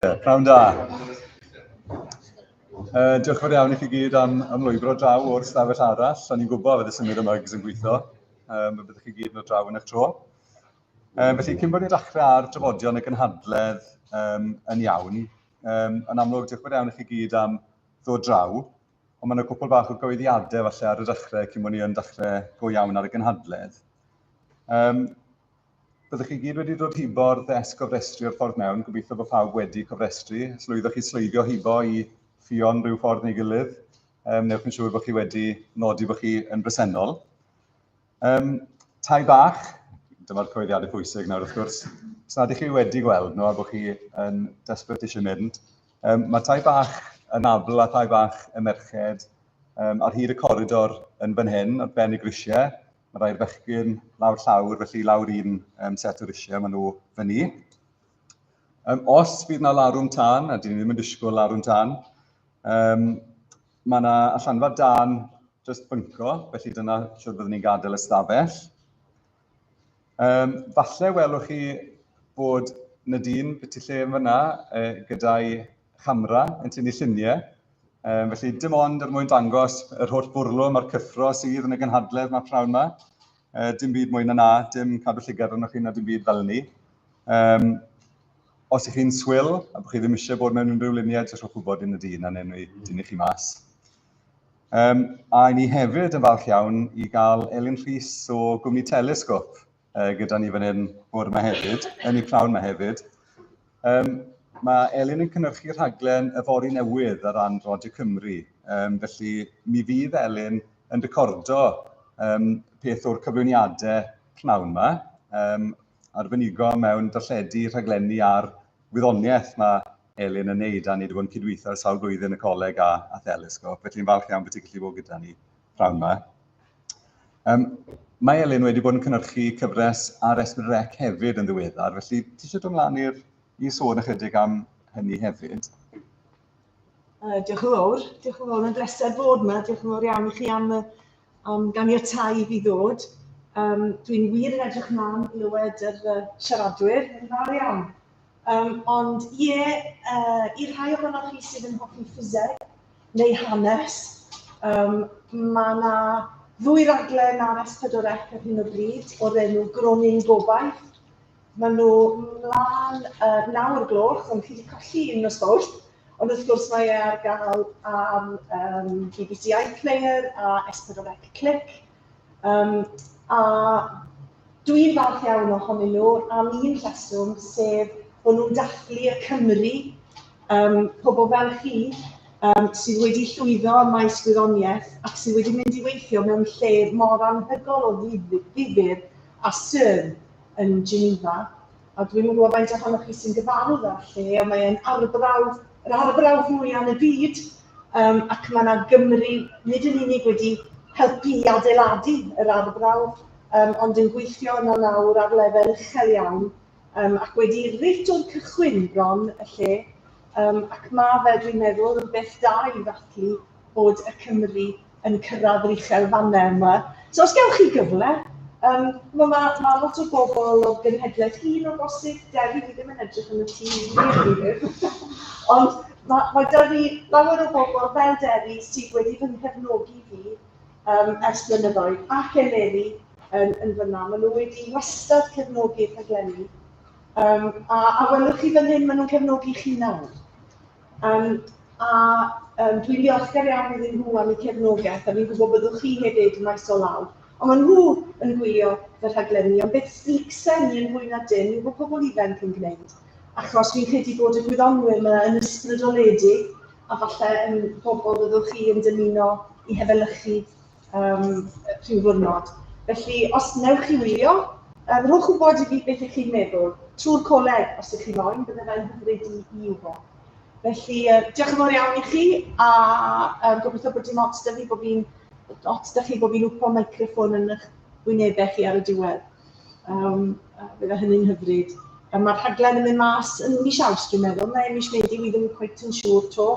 Pnawn da. Diolch yn fawr iawn i chi gyd am ymlwybro draw o'r stafell arall. O'n i'n gwybod fydde symud y mugs yn gweithio. Byddwch chi gyd yn dod draw yn eich tro. Felly, cyn bod ni'n dechrau ar drafodion y gynhadledd yn iawn, yn amlwg, diolch yn fawr iawn i chi gyd am ddod draw. Ond mae yna cwpl bach o gyhoeddiadau falle ar y dechrau cyn bod ni yn dechrau go iawn ar y gynhadledd. Byddwch chi gyd wedi dod hibo'r ddesg gofrestru o'r ffordd mewn. Gobeithio bod pawb wedi cofrestru. Os lwyddoch chi sleifio hibo i Ffion rhyw ffordd neu gilydd, newch yn siŵr bod chi wedi nodi bod chi yn bresennol. Tai bach, dyma'r cyhoeddiadau pwysig nawr wrth gwrs. Os nad ydych chi wedi gweld nhw a bod chi yn desperate eisiau mynd, mae tai bach yn abl a tai bach y merched ar hyd y coridor yn fan hyn, ar ben y grisiau. Mae rhai'r bechgyn lawr llawr, felly lawr un set o risiau, maen nhw fyny. Os fydd yna larwm tân, a dyn ni ddim yn disgwyl larwm tân, mae yna allanfa dân jyst bynco, felly dyna siwr byddwn ni'n gadael y stafell. Falle welwch chi bod Nadine byti lle yn fyna gyda'i chamera yn tynnu lluniau. Felly dim ond er mwyn dangos yr holl fwrlwm a'r cyffro sydd yn y gynhadledd mae pnawn yma. Dim byd mwy na na, dim cadw llygad arnoch chi na dim byd fel ni. Os ych chi'n swil a bod chi ddim eisiau bod mewn unrhyw luniau, jyst rhowch wybod i Nadine a newn ni dynnu chi mas. A ni hefyd yn falch iawn i gael Elin Rhys o gwmni Telesgop gyda ni fan hyn bore yma hefyd, yn ei pnawn yma hefyd. Mae Elin yn cynhyrchu rhaglen Yfory Newydd ar ran Radio Cymru, felly mi fydd Elin yn recordo peth o'r cyflwyniadau pnawn yma, arbenigo mewn darlledu rhaglenni ar wyddoniaeth mae Elin yn neud, a ni wedi bod yn cydweithio ar sawl blwyddyn y coleg a Thelesgop, felly'n falch iawn bod ti'n gallu bod gyda ni pnawn yma. Mae Elin wedi bod yn cynhyrchu cyfres ar S4C hefyd yn ddiweddar, felly ti eisiau dod ymlaen i sôn ychydig am hynny hefyd? Diolch yn fawr, diolch yn fawr, mae'n bleser bod yma, diolch yn fawr iawn i chi am ganiatáu i fi ddod. Dwi'n wir yn edrych mlaen i glywed yr siaradwyr, yn fawr iawn. Ond ie, i'r rhai ohonoch chi sydd yn hoffi ffiseg neu hanes, mae yna ddwy raglen ar S4C ar hyn o bryd o'r enw Gronyn Gobaith. Maen nhw mlaen 9 o'r gloch, ond chi wedi colli un nos Fawrth. Ond wrth gwrs mae e ar gael ar BBC iPlayer a S4C Clic. A dwi'n falch iawn ohonyn nhw am un rheswm, sef bod nhw'n dathlu y Cymry, pobl fel chi, sydd wedi llwyddo ym maes gwyddoniaeth ac sydd wedi mynd i weithio mewn lle mor anhygoel o ddifyr a CERN yn Geneva. A dwi'm yn gwybod faint ohonoch chi sy'n gyfarwydd â'r lle, ond mae e'n arbrawf, yr arbrawf mwyaf yn y byd, ac mae yna Gymry nid yn unig wedi helpu i adeiladu yr arbrawf, ond yn gweithio yno nawr ar lefel uchel iawn, ac wedi reit o'r cychwyn bron y lle, ac mae fe, dwi'n meddwl, yn beth da i ddathlu bod y Cymry yn cyrraedd yr uchel fannau yma. So os gewch chi gyfle, ma' ma' ma' lot o bobl o'r genhedlaeth hŷn o bosib, Dewi, fi ddim yn edrych yn y tŷ, fi ddim. Ond ma' ma' 'da fi lawer o bobl fel Dewi sydd wedi fy nghefnogi fi ers blynyddoedd, ac Eleri yn yn fan'na. Maen nhw wedi wastad cefnogi'r rhaglenni. A welwch chi fan hyn, maen nhw'n cefnogi chi nawr. A dwi'n ddiolchgar iawn iddyn nhw am eu cefnogaeth, a fi'n gwybod byddwch chi hefyd maes o law. Ond maen nhw yn gwylio fy rhaglenni, ond beth licsen i yn fwy na dim yw bod pobl ifanc yn gwneud. Achos fi'n credu bod y gwyddonwyr yma yn ysbrydoledig, a falle yn bobl fyddwch chi yn dymuno i hefelychu rhyw ddiwrnod. Felly, os wnewch chi wylio, rhowch wybod i fi beth ych chi'n meddwl, trwy'r coleg, os ych chi moyn, bydde fe'n hyfryd i wybod. Felly, diolch yn fawr iawn i chi, a gobeithio bod dim ots 'da fi bod fi'n, ots 'da chi bod fi'n wpo microffon yn eich wynebau chi ar y diwedd. Bydde hynny'n hyfryd. Mae'r rhaglen yn mynd mas yn mis Awst, dwi'n meddwl, neu mis Medi, wi ddim cweit yn siŵr 'to.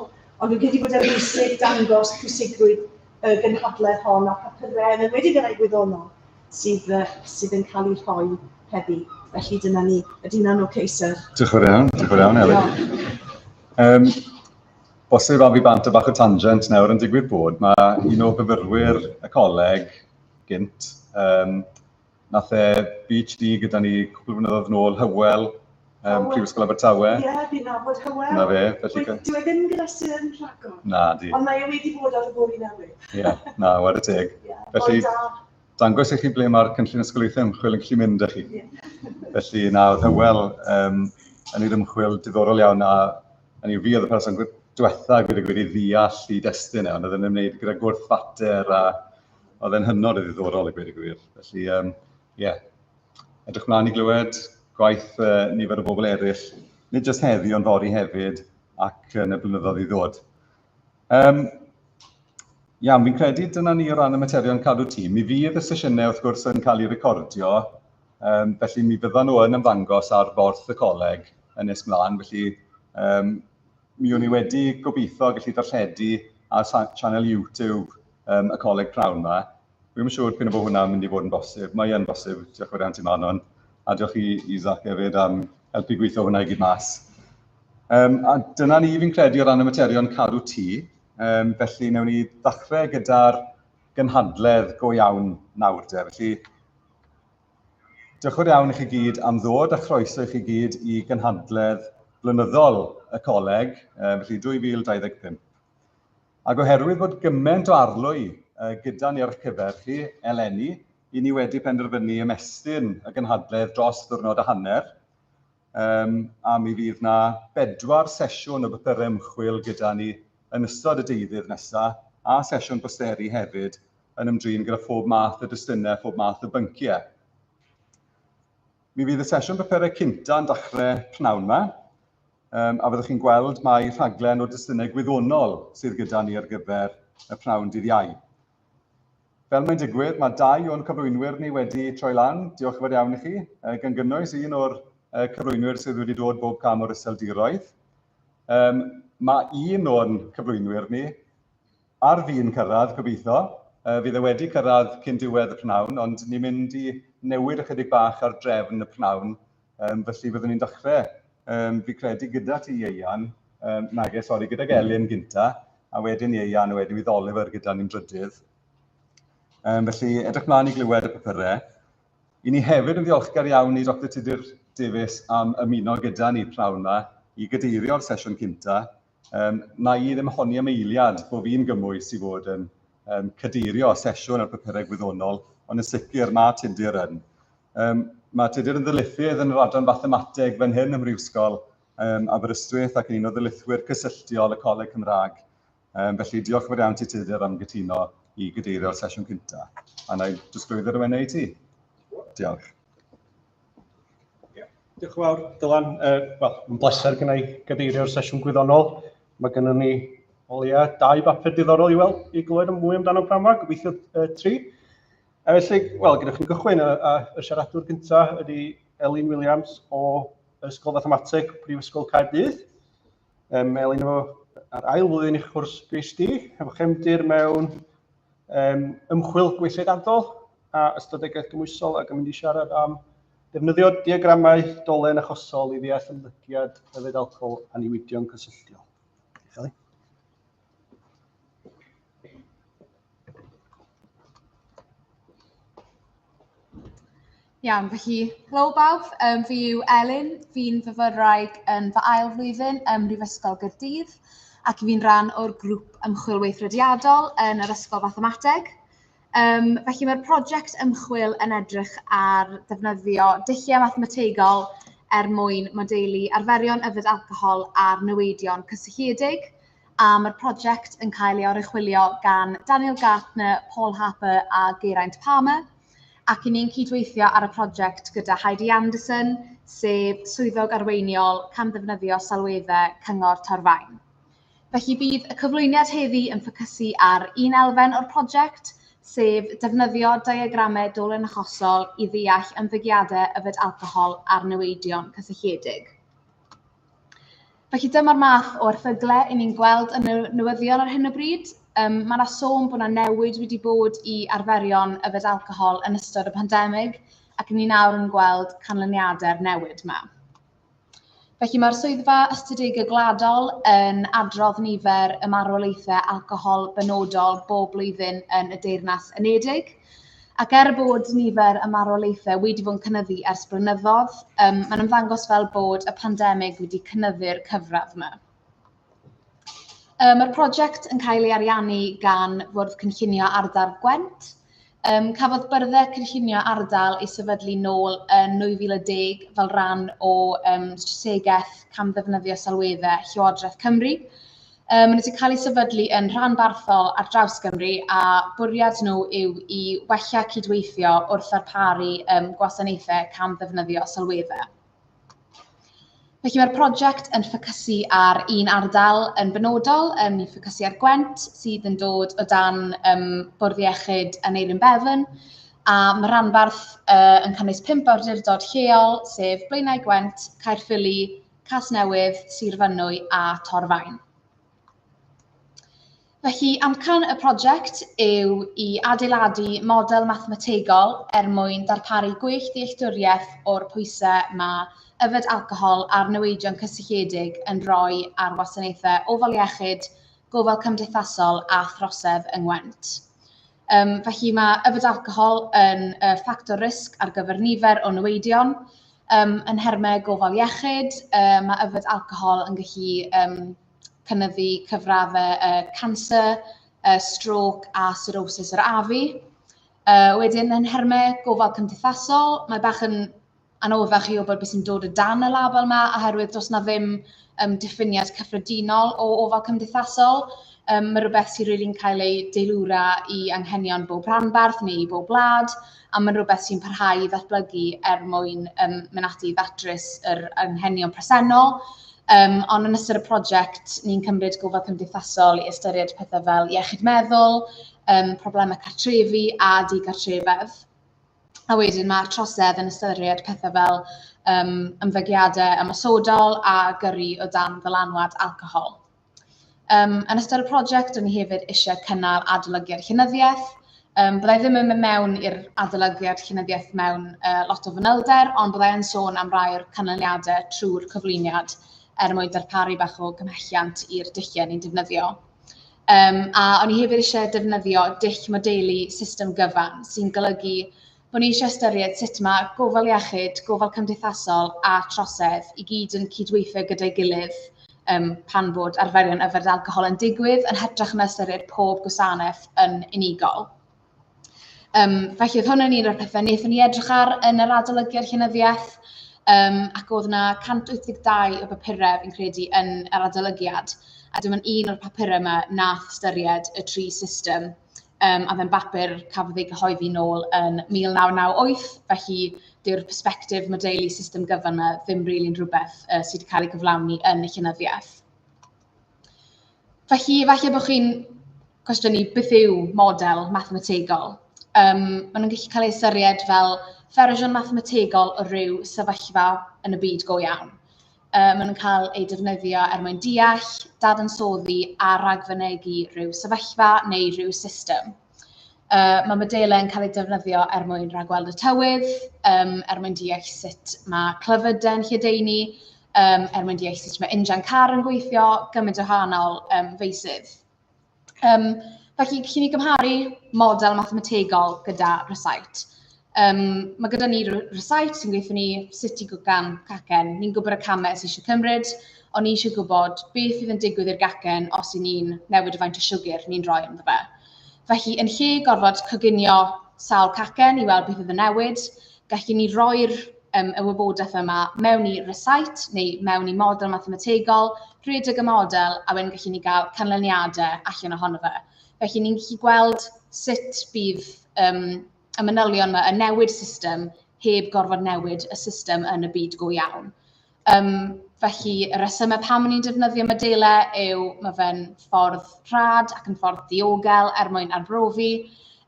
Ond dwi'n credu bod e'n bwysig dangos pwysigrwydd y gynhadledd hon a papurau, yn enwedig y rhai gwyddonol, sydd yn cael eu rhoi heddi. Felly dyna ni. Ydy hwnna'n okay, sir? Diolch yn fawr iawn, diolch yn fawr iawn, Elin. Bosib a fi bant o bach o tangent nawr yn digwydd bod, mae un o fyfyrwyr y coleg gynt, nath e PhD gyda ni cwpl o flynyddoedd nôl, Hywel, Prifysgol Abertawe. Ie, yeah, fi'n nabod Hywel. Na fe. Felly... Dyw e ddim gyda CERN rhagor. Na, di. Ond mae e wedi bod ar y bwrdd newydd. Ie, yeah, na, ware teg. Yeah, felly, dangos i chi ble mae'r cynllun ysgoliaethau ymchwil yn gallu mynd â chi. Yeah. Felly, na, oedd Hywel yn ei ymchwil diddorol iawn, a fi oedd y person diwetha gwyd y gwir i ddeall i destun e, ond oedd e'n ymwneud gyda gwrthfater a oedd e'n hynod o ddiddorol i gweud y gwir. Felly, ie, yeah. Edrych mlaen i glywed gwaith nifer o bobl eraill, nid jyst heddi ond fory hefyd ac yn y blynyddoedd i ddod. Iawn, fi'n credu dyna ni o ran y materion cadw tîm. Mi fydd y sesiynau wrth gwrs yn cael eu recordio, felly mi fyddan nhw yn ymddangos ar borth y coleg yn nes mlaen, felly mi o'n i wedi gobeithio gallu darlledu ar channel YouTube y Coleg Prawn yma. Dwi'm yn siŵr p'un o bod hwnna'n mynd i fod yn bosib. Mae yn bosib, diolch yn fawr iawn ti Manon, a diolch i Isaac hefyd am helpu gweithio hwnna i gyd mas. A dyna ni fi'n credu o ran y materion cadw tŷ. Felly wnawn ni ddechrau gyda'r gynhadledd go iawn nawr de. Felly diolch yn fawr iawn i chi gyd am ddod a chroeso i chi gyd i gynhadledd blynyddol y coleg, felly 2025. Ac oherwydd bod gymaint o arlwy gyda ni ar eich cyfer chi eleni, i ni wedi penderfynu ymestyn y gynhadledd dros ddiwrnod a hanner, a mi fydd na 4 sesiwn o bapurau ymchwil gyda ni yn ystod y deuddydd nesaf, a sesiwn posteri hefyd yn ymdrin gyda phob math o destunau, phob math o bynciau. Mi fydd y sesiwn papurau cynta yn dechrau pnawn yma, a fyddwch chi'n gweld mai rhaglen o destunau gwyddonol sydd gyda ni ar gyfer y pnawn dydd Iau. Fel mae'n digwydd, mae 2 o'n cyflwynwyr ni wedi troi lan, diolch yn fawr iawn i chi, gan gynnwys un o'r cyflwynwyr sydd wedi dod bob cam o'r Iseldiroedd. Mae un o'n cyflwynwyr ni ar fin cyrraedd, gobeithio. Fydd e wedi cyrraedd cyn diwedd y pnawn, ond ni'n mynd i newid ychydig bach ar drefn y pnawn, felly fyddwn ni'n dechrau, fi credu gyda ti Ieuan, nage, sori, gydag Elin gynta, a wedyn Ieuan, a wedyn fydd Oliver gyda ni'n drydydd. Felly, edrych mlaen i glywed y papurau. I ni hefyd yn ddiolchgar iawn i Dr Tudur Davies am ymuno gyda ni pnawn yma i gadeirio'r sesiwn cynta. Na i ddim honni am eiliad bod fi'n gymwys i fod yn cadeirio sesiwn ar papurau gwyddonol, ond yn sicr mae Tudur yn. Mae Tudur yn ddarlithydd yn yr adran fathemateg fan hyn ym Mhrifysgol Aberystwyth ac yn un o ddarlithwyr cysylltiol y Coleg Cymraeg. Felly diolch yn fawr iawn ti Tudur am gytuno i gadeirio'r sesiwn cynta. A na i drosglwyddo'r awenau i ti. Diolch. Yeah. Diolch yn fawr, Dylan. Wel, mae'n bleser gynna i gadeirio'r sesiwn gwyddonol. Mae gynnon ni o leia 2 bapur diddorol i weld, i glywed mwy amdano pnawn yma, gobeithio 3. A felly, wel, gyda chi'n gychwyn, y siaradwr gyntaf ydy Elin Williams o Ysgol Fathemateg Prifysgol Caerdydd. Elin efo ar ail flwyddyn i'ch cwrs PhD, efo chefndir mewn ymchwil gweithredadol a ystadegaeth gymhwysol, ac yn mynd i siarad am defnyddio diagramau dolen achosol i ddeall ymddygiad yfed alcohol a newidion cysylltiol. Diolch, Elin. Iawn, felly, helo bawb, fi yw Elin, fi'n fyfyrwraig yn fy ail flwyddyn ym Mhrifysgol Gaerdydd, ac fi'n rhan o'r grŵp ymchwil weithrediadol yn yr Ysgol Fathemateg. Felly mae'r prosiect ymchwil yn edrych ar ddefnyddio dulliau mathemategol er mwyn modelu arferion yfed alcohol a'r newidion cysylltiedig, a mae'r prosiect yn cael ei oruchwylio gan Daniel Gartner, Paul Harper a Geraint Palmer. Ac i ni'n cydweithio ar y prosiect gyda Heidi Anderson, sef swyddog arweiniol camddefnyddio sylweddau Cyngor Torfaen. Felly bydd y cyflwyniad heddi yn ffocysu ar un elfen o'r prosiect, sef defnyddio diagramau dolen achosol i ddeall ymddygiadau yfed alcohol a'r newidion cysylltiedig. Felly dyma'r math o erthygle i ni'n gweld yn y newyddion ar hyn o bryd. Mae yna sôn bod yna newid wedi bod i arferion yfed alcohol yn ystod y pandemig, ac ni nawr yn gweld canlyniadau'r newid yma. Felly mae'r Swyddfa Ystadegau Gwladol yn adrodd nifer y marwolaethau alcohol benodol bob blwyddyn yn y Deyrnas Unedig. Ac er bod nifer y marwolaethau wedi bod yn cynyddu ers blynyddoedd, mae'n ymddangos fel bod y pandemig wedi cynyddu'r cyfradd yma. Mae'r prosiect yn cael ei ariannu gan Fwrdd Cynllunio Ardal Gwent. Cafodd Byrddau Cynllunio Ardal ei sefydlu nôl yn 2010 fel rhan o strategaeth camddefnyddio sylweddau Llywodraeth Cymru. Maen nhw wedi cael eu sefydlu yn rhanbarthol ar draws Gymru a bwriad nhw yw i wella cydweithio wrth ddarparu gwasanaethau camddefnyddio sylweddau. Felly mae'r prosiect yn ffocysu ar un ardal yn benodol, ni'n ffocysu ar Gwent, sydd yn dod o dan Bwrdd Iechyd Aneurin Bevan, a mae'r rhanbarth yn cynnwys 5 awdurdod lleol, sef Blaenau Gwent, Caerffili, Casnewydd, Sir Fynwy a Torfaen. Felly, amcan y prosiect yw i adeiladu model mathemategol er mwyn darparu gwell dealltwriaeth o'r pwysau mae yfed alcohol a'r neweidion cysylltiedig yn rhoi ar wasanaethau ofal iechyd, gofal cymdeithasol a throsedd yng Ngwent. Felly mae yfed alcohol yn ffactor risg ar gyfer nifer o neweidion. Yn nhermau gofal iechyd, mae yfed alcohol yn gallu cynyddu cyfraddau canser, stroke a cirrhosis yr afu. Wedyn, yn nhermau gofal cymdeithasol, mae bach yn anoddach i wybod beth sy'n dod o dan y label yma, oherwydd does na ddim diffiniad cyffredinol o ofal cymdeithasol. Mae rhywbeth sy'n rili'n cael ei deilwra i anghenion bob rhanbarth neu i bob wlad, a mae'n rhywbeth sy'n parhau i ddatblygu er mwyn mynd ati i ddatrys yr anghenion presennol. Ond yn ystod y prosiect, ni'n cymryd gofal cymdeithasol i ystyried pethau fel iechyd meddwl, problemau cartrefi a digartrefedd. A wedyn mae'r trosedd yn ystyried pethau fel ymddygiadau ymosodol a gyrru o dan ddylanwad alcohol. Yn ystod y prosiect, o'n i hefyd eisiau cynnal adolygiad llenyddiaeth. Byddai ddim yn mynd mewn i'r adolygiad llenyddiaeth mewn lot o fanylder, ond byddai yn sôn am rai o'r canlyniadau trwy'r cyflwyniad er mwyn darparu bach o gymhelliant i'r dulliau ni'n defnyddio. A o'n i hefyd eisiau defnyddio dull modelu system gyfan, sy'n golygu bod ni eisiau ystyried sut mae gofal iechyd, gofal cymdeithasol a trosedd i gyd yn cydweithio gyda'i gilydd pan bod arferion yfed alcohol yn digwydd, yn hytrach na ystyried pob gwasanaeth yn unigol. Felly oedd hwn yn un o'r pethau wnaethon ni edrych ar yn yr adolygiad llenyddiaeth, ac oedd yna 182 o bapurau, fi'n credu, yn yr adolygiad, a dim ond un o'r papurau yma nath ystyried y tri system, a fe'n bapur cafodd ei gyhoeddi nôl yn 1998, felly dyw'r persbectif modelu system gyfan yma ddim rili'n rhywbeth sydd wedi cael ei gyflawni yn y llenyddiaeth. Felly, falle bod chi'n cwestiynu beth yw model mathemategol. Maen nhw'n gallu cael ei ystyried fel fersiwn mathemategol o ryw sefyllfa yn y byd go iawn. Maen nhw'n cael eu defnyddio er mwyn deall, dadansoddi a rhagfynegi rhyw sefyllfa neu rhyw system. Mae modelau yn cael eu defnyddio er mwyn rhagweld y tywydd, er mwyn deall sut mae clefydau'n lledaenu, er mwyn deall sut mae injan car yn gweithio, gymaint o wahanol feysydd. Felly, gallwn ni gymharu model mathemategol gyda rysáit. Mae gyda ni rysáit sy'n gweithio ni sut i gwgan cacen. Ni'n gwybod y camau sydd eisiau cymryd, ond ni eisiau gwybod beth fydd yn digwydd i'r gacen os y'n ni'n newid y faint o siwgr ni'n rhoi ynddo fe. Felly, yn lle gorfod coginio sawl cacen i weld beth fydd yn newid, gallwn ni roi'r y wybodaeth yma mewn i rysáit neu mewn i model mathemategol, rhedeg y model, a wedyn gallwn ni gael canlyniadau allan ohono fe. Felly, ni'n gallu gweld sut bydd y manylion yma yn newid system heb gorfod newid y system yn y byd go iawn. Felly, y resymau pam ni'n defnyddio modelau yw mae fe'n ffordd rhad ac yn ffordd diogel er mwyn arbrofi,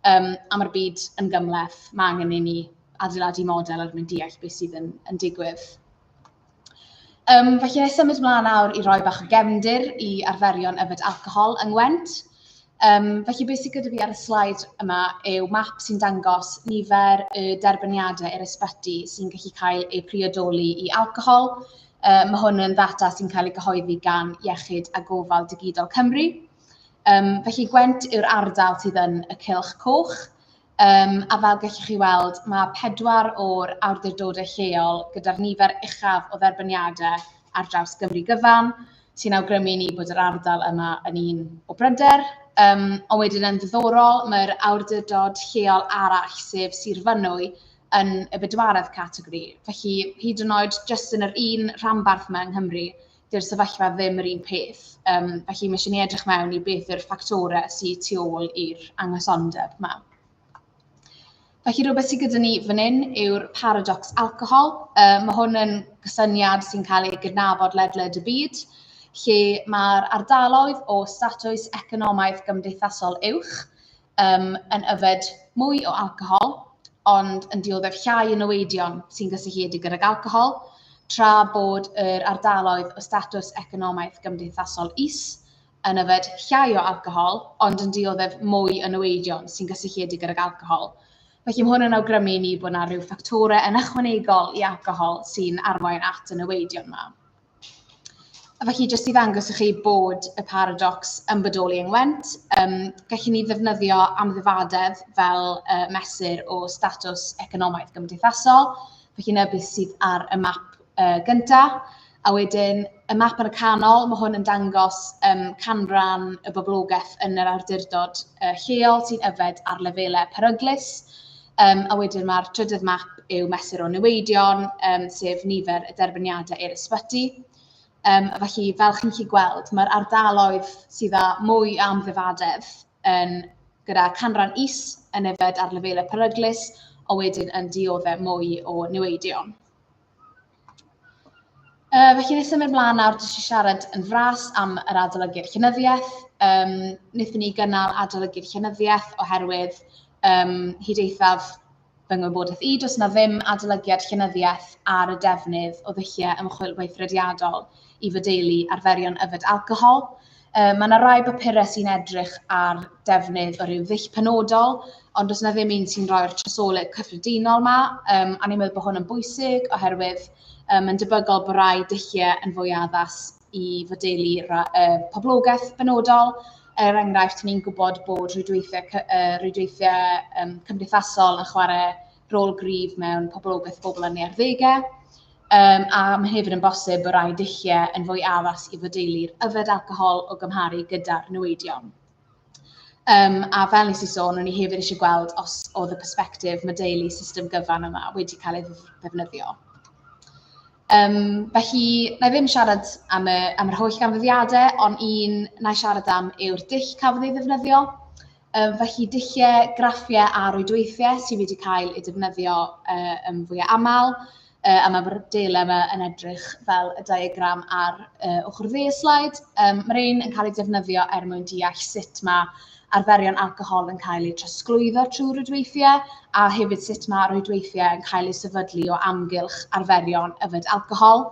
a mae'r byd yn gymhleth. Mae angen i ni adeiladu model er mwyn deall beth sydd yn digwydd. Felly, na i symud ymlaen nawr i roi bach o gefndir i arferion yfed alcohol yng Ngwent. Felly, beth sydd gyda fi ar y sleid yma yw map sy'n dangos nifer y derbyniadau i'r ysbyty sy'n gallu cael eu priodoli i alcohol. Mae hwn yn ddata sy'n cael ei gyhoeddi gan Iechyd a Gofal Digidol Cymru. Felly Gwent yw'r ardal sydd yn y cylch coch. A fel gallwch chi weld, mae 4 o'r awdurdodau lleol gyda'r nifer uchaf o dderbyniadau ar draws Gymru gyfan, sy'n awgrymu ni bod yr ardal yma yn un o bryder. Ond wedyn yn ddiddorol, mae'r awdurdod lleol arall, sef Sir Fynwy, yn y bedwaredd categori. Felly, hyd yn oed jyst yn yr un rhanbarth yma yng Nghymru, dyw'r sefyllfa ddim yr un peth. Felly, mae eisiau ni edrych mewn i beth yw'r ffactorau sydd tu ôl i'r anghysondeb yma. Felly, rhywbeth sydd gyda ni fan hyn yw'r paradox alcohol. Mae hwn yn gysyniad sy'n cael ei gydnabod ledled y byd, lle mae'r ardaloedd o statws economaidd gymdeithasol uwch yn yfed mwy o alcohol, ond yn dioddef llai o niweidion sy'n gysylltiedig gydag alcohol, tra bod yr ardaloedd o statws economaidd gymdeithasol is yn yfed llai o alcohol, ond yn dioddef mwy o niweidion sy'n gysylltiedig gydag alcohol. Felly mae hwn yn awgrymu ni bod yna rhyw ffactorau yn ychwanegol i alcohol sy'n arwain at y niweidion yma. A felly, jyst i ddangos i chi bod y paradox yn bodoli yng Ngwent, gallwn ni ddefnyddio amddifadedd fel mesur o statws economaidd gymdeithasol. Felly, na beth sydd ar y map gynta. A wedyn, y map yn y canol, mae hwn yn dangos canran y boblogaeth yn yr awdurdod lleol sy'n yfed ar lefelau peryglus. A wedyn mae'r trydydd map yw mesur o niweidion, sef nifer y derbyniadau i'r ysbyty. A felly, fel chi'n gallu gweld, mae'r ardaloedd sydd â mwy o amddifadedd yn gyda canran is yn yfed ar lefelau peryglus, a wedyn yn dioddef mwy o niweidion. Felly, nes symud ymlaen nawr, jyst i siarad yn fras am yr adolygiad llenyddiaeth. Wnaethon ni gynnal adolygiad llenyddiaeth oherwydd hyd eithaf fy ngwybodaeth i, does na ddim adolygiad llenyddiaeth ar y defnydd o ddulliau ymchwil weithrediadol i fodelu arferion yfed alcohol. Mae yna rai bapurau sy'n edrych ar defnydd o ryw ddull penodol, ond does na ddim un sy'n rhoi'r trosolwg cyffredinol yma, a ni'n meddwl bod hwn yn bwysig oherwydd mae'n debygol bod rai dulliau yn fwy addas i fodelu poblogaeth benodol. Er enghraifft, ni'n gwybod bod rhwydweithiau cymdeithasol yn chwarae rôl gryf mewn poblogaeth bobl yn ei arddegau. A mae hefyd yn bosib bod rai dulliau yn fwy addas i fodelu'r yfed alcohol o gymharu gyda'r niweidion. A fel nes i sôn, o'n i hefyd eisiau gweld os oedd y persbectif modelu system gyfan yma wedi cael ei ddefnyddio. Felly, na i ddim siarad am yr holl ganfyddiadau, ond un na i siarad am yw'r dull cafodd ei ddefnyddio. Felly, dulliau, graffiau a rwydweithiau sydd wedi cael eu defnyddio yn fwyaf aml, a mae'r modelau yma yn edrych fel y diagram ar ochr dde y sleid. Mae'r un yn cael ei defnyddio er mwyn deall sut mae arferion alcohol yn cael eu trosglwyddo trwy rwydweithiau, a hefyd sut mae rwydweithiau yn cael eu sefydlu o amgylch arferion yfed alcohol.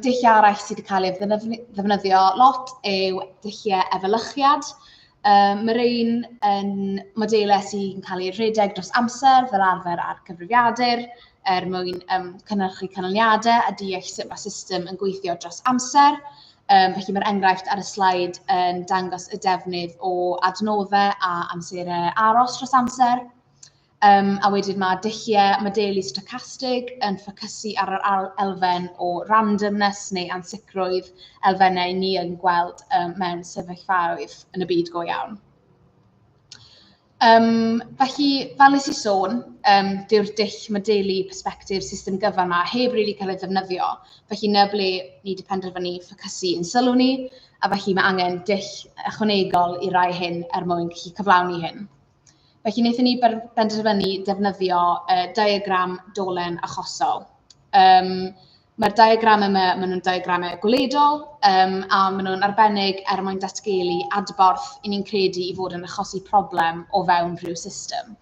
Dull arall sydd wedi cael ei ddefnyddio lot yw dulliau efelychiad. Mae'r un yn modelau sy'n cael eu rhedeg dros amser fel arfer ar cyfrifiadur er mwyn cynhyrchu canlyniadau a deall sut mae system yn gweithio dros amser. Felly mae'r enghraifft ar y sleid yn dangos y defnydd o adnoddau a amserau aros dros amser. A wedyn mae dulliau modelu stochastig yn ffocysu ar yr elfen o randomness neu ansicrwydd, elfennau ni yn gweld mewn sefyllfaoedd yn y byd go iawn. Felly, fel nes i sôn, dyw'r dull modelu persbectif system gyfan yma heb rili cael ei ddefnyddio. Felly, na ble ni wedi penderfynu ffocysu yn sylw ni, a felly mae angen dull ychwanegol i rai hyn er mwyn gallu cyflawni hyn. Felly, wnaethon ni benderfynu defnyddio diagram dolen achosol. Mae'r diagram yma, maen nhw'n diagramau gweledol, a maen nhw'n arbennig er mwyn datgelu adborth i ni'n credu i fod yn achosi problem o fewn rhyw system.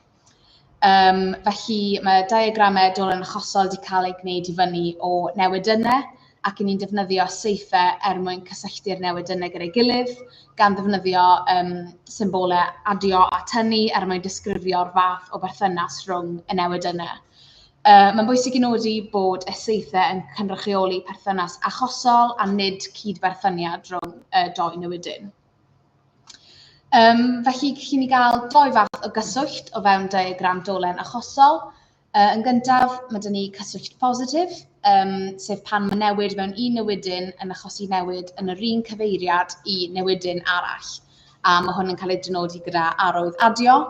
Felly, mae diagramau dolen achosol wedi cael eu gwneud i fyny o newidynnau, ac i ni'n defnyddio saethau er mwyn cysylltu'r newidynnau gyda'i gilydd, gan ddefnyddio symbolau adio a tynnu er mwyn disgrifio'r fath o berthynas rhwng y newidynnau. Mae'n bwysig i nodi bod y saethau yn cynrychioli perthynas achosol a nid cydberthyniad rhwng y dou newidyn. Felly, gallwn ni gael dou fath o gyswllt o fewn diagram dolen achosol. Yn gyntaf, mae 'da ni cyswllt positif, sef pan mae newid mewn un newidyn yn achosi newid yn yr un cyfeiriad i newidyn arall. A mae hwn yn cael ei dynodi gyda arwydd adio.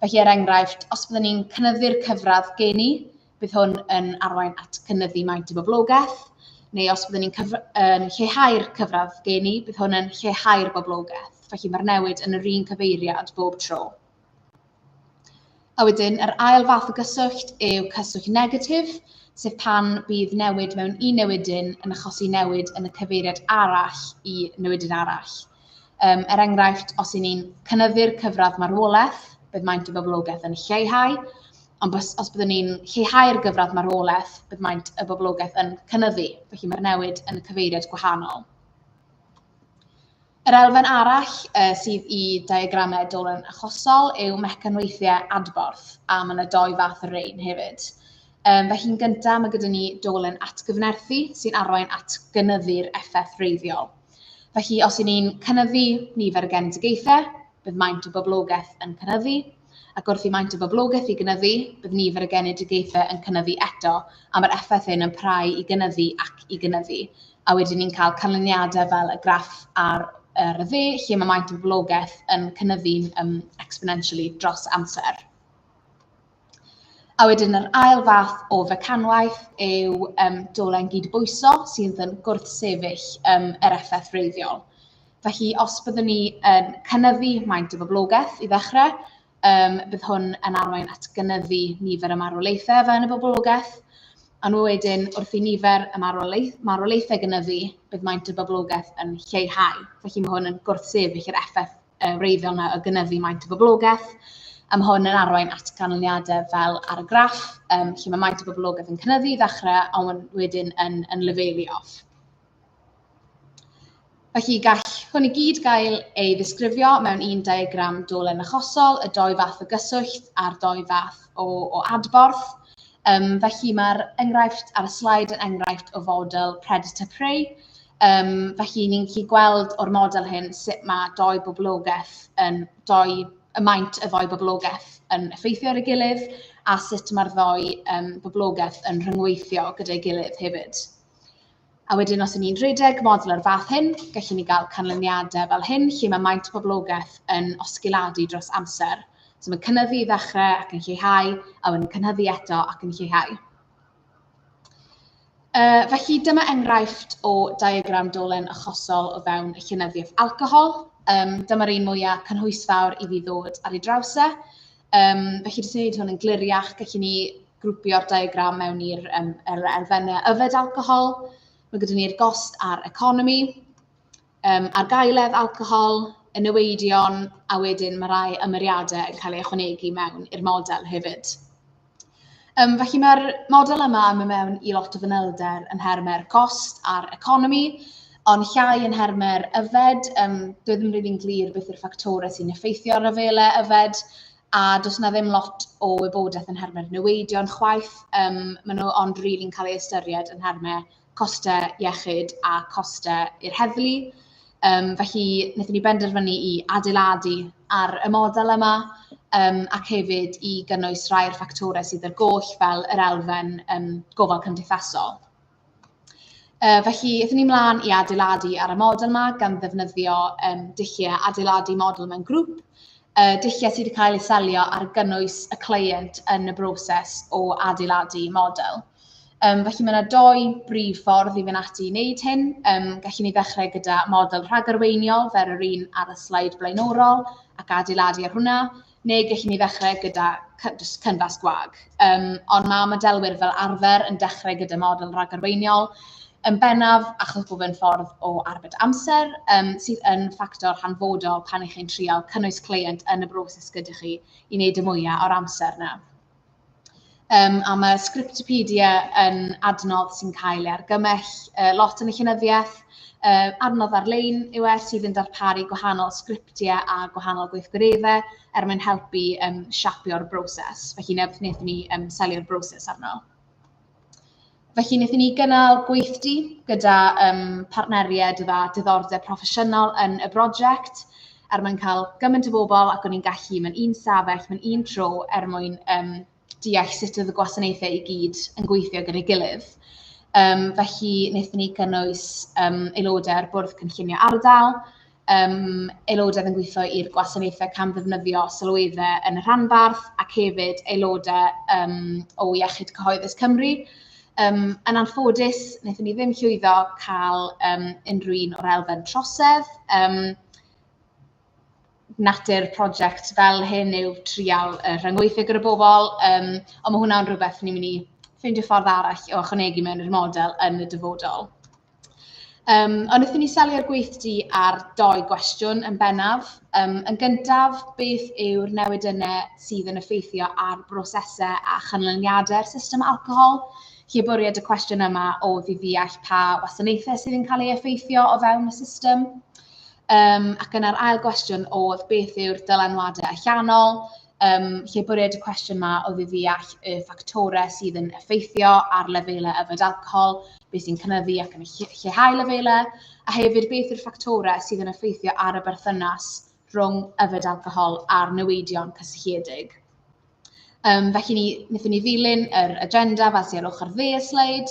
Felly, er enghraifft, os byddwn ni'n cynyddu'r cyfradd geni, bydd hwn yn arwain at cynyddu maint y boblogaeth, neu os byddwn ni'n yn lleihau'r cyfradd geni, bydd hwn yn lleihau'r boblogaeth. Felly mae'r newid yn yr un cyfeiriad bob tro. A wedyn, yr ail fath o gyswllt yw cyswllt negatif, sef pan bydd newid mewn un newidyn yn achosi newid yn y cyfeiriad arall i newidyn arall. Er enghraifft, os y'n ni'n cynyddu'r cyfradd marwolaeth, bydd maint y boblogaeth yn lleihau, ond os byddwn ni'n lleihau'r gyfradd marwolaeth, bydd maint y boblogaeth yn cynyddu, felly mae'r newid yn y cyfeiriad gwahanol. Yr elfen arall sydd i diagramau dolen achosol yw mecanweithiau adborth, a mae yna dou fath o rein hefyd. Felly'n gyntaf, mae gyda ni dolen atgyfnerthu sy'n arwain at gynyddu'r effaith wreiddiol. Felly, os y'n ni'n cynyddu nifer y genedigaethau, bydd maint y boblogaeth yn cynyddu, ac wrth i maint y boblogaeth i gynyddu, bydd nifer y genedigaethau yn cynyddu eto, a mae'r effaith hyn yn parhau i gynyddu ac i gynyddu. A wedyn ni'n cael canlyniadau fel y graff ar y dde, lle mae maint y boblogaeth yn cynyddu'n exponentially dros amser. A wedyn yr ail fath o fecanwaith yw dolen gydbwyso sydd yn gwrthsefyll yr effaith wreiddiol. Felly, os byddwn ni yn cynyddu maint y boblogaeth i ddechrau, bydd hwn yn arwain at gynyddu nifer y marwolaethau fewn y boblogaeth. Ond wedyn, wrth i nifer y marwolaethau gynyddu, bydd maint y boblogaeth yn lleihau. Felly mae hwn yn gwrthsefyll yr effaith wreiddiol yna o gynyddu maint y boblogaeth. A mae hwn yn arwain at ganlyniadau fel ar y graff, lle mae maint y boblogaeth yn cynyddu i ddechrau, ond wedyn yn lefelu off. Felly gall hwn i gyd gael ei ddisgrifio mewn un diagram dolen achosol, y dou fath o gyswllt a'r dou fath o adborth. Felly mae'r enghraifft ar y sleid yn enghraifft o fodel predator-prey. Felly ni'n gallu gweld o'r model hyn sut mae dou boblogaeth yn dou, y maint y ddou boblogaeth yn effeithio ar ei gilydd a sut mae'r ddou boblogaeth yn rhyngweithio gyda'i gilydd hefyd. A wedyn os y'n ni'n rhedeg model o'r fath hyn, gallwn ni gael canlyniadau fel hyn, lle mae maint poblogaeth yn osgiladu dros amser. So mae'n cynyddu i ddechrau ac yn lleihau, a wedyn cynyddu eto ac yn lleihau. Felly dyma enghraifft o diagram dolen achosol o fewn y llenyddiaeth alcohol. Dyma'r un mwyaf cynhwysfawr i fi ddod ar ei draws e. Felly, jyst i wneud hwn yn gliriach, gallwn ni grwpio'r diagram mewn i'r elfennau yfed alcohol. Mae gyda ni'r gost a'r economi, argaeledd alcohol, y neweidion, a wedyn mae rai ymyriadau yn cael eu ychwanegu mewn i'r model hefyd. Felly mae'r model yma yn mynd mewn i lot o fanylder yn nhermau'r cost a'r economi, ond llai yn nhermau'r yfed. Dwi ddim rili'n glir beth yw'r ffactorau sy'n effeithio ar lefelau yfed, a does 'na ddim lot o wybodaeth yn nhermau'r neweidion chwaith. Maen nhw ond rili'n cael eu ystyried yn nhermau costau iechyd a costau i'r heddlu. Felly, wnaethon ni benderfynu i adeiladu ar y model yma ac hefyd i gynnwys rhai o'r ffactorau sydd ar goll fel yr elfen gofal cymdeithasol. Felly, aethon ni mlaen i adeiladu ar y model yma gan ddefnyddio dulliau adeiladu model mewn grŵp, dulliau sydd wedi cael eu selio ar gynnwys y cleient yn y broses o adeiladu model. Felly mae yna dou brif ffordd i fynd ati i wneud hyn. Gallwn ni ddechrau gyda model rhagarweiniol fel yr un ar y sleid blaenorol ac adeiladu ar hwnna, neu gallwn ni ddechrau gyda jyst cynfas gwag. Ond mae modelwyr fel arfer yn dechrau gyda model rhagarweiniol yn bennaf achos bod fe'n ffordd o arbed amser, sydd yn ffactor hanfodol pan ych chi'n trial cynnwys cleient yn y broses gyda chi i wneud y mwyaf o'r amser yna. A mae Scriptopedia yn adnodd sy'n cael ei argymell lot yn y llenyddiaeth. Adnodd ar-lein yw e sydd yn darparu gwahanol sgriptiau a gwahanol gweithgareddau er mwyn helpu siapio'r broses. Felly wnaethon ni selio'r broses arno. Felly, wnaethon ni gynnal gweithdy gyda partneriaid oedd â diddordeb proffesiynol yn y brosiect, er mwyn cael gymaint o bobl ac o'n i'n gallu mewn un stafell, mewn un tro, er mwyn deall sut oedd y gwasanaethau i gyd yn gweithio gyda'i gilydd. Felly, wnaethon ni gynnwys aelodau o'r Bwrdd Cynllunio Ardal, aelodau oedd yn gweithio i'r gwasanaethau camddefnyddio sylweddau yn y rhanbarth, ac hefyd aelodau o Iechyd Cyhoeddus Cymru. Yn anffodus, wnaethon ni ddim llwyddo cael unrhyw un o'r elfen trosedd. Natur prosiect fel hyn yw trial rhyngweithio gyda bobl, ond mae hwnna'n rhywbeth ni'n mynd i ffeindio ffordd arall o ychwanegu mewn i'r model yn y dyfodol. Ond wnaethon ni selio'r gweithdy ar dou gwestiwn yn bennaf. Yn gyntaf, beth yw'r newidynnau sydd yn effeithio ar brosesau a chanlyniadau'r system alcohol? Lle bwriad y cwestiwn yma oedd i ddeall pa wasanaethau sydd yn cael ei effeithio o fewn y system. Ac yna'r ail gwestiwn oedd beth yw'r dylanwadau allanol? Lle bwriad y cwestiwn yma oedd i ddeall y ffactorau sydd yn effeithio ar lefelau yfed alcohol, beth sy'n cynyddu ac yn lleihau lefelau, a hefyd beth yw'r ffactorau sydd yn effeithio ar y berthynas rhwng yfed alcohol a'r neweidion cysylltiedig. Felly wnaethon ni ddilyn yr agenda fel sydd ar ochr dde y sleid.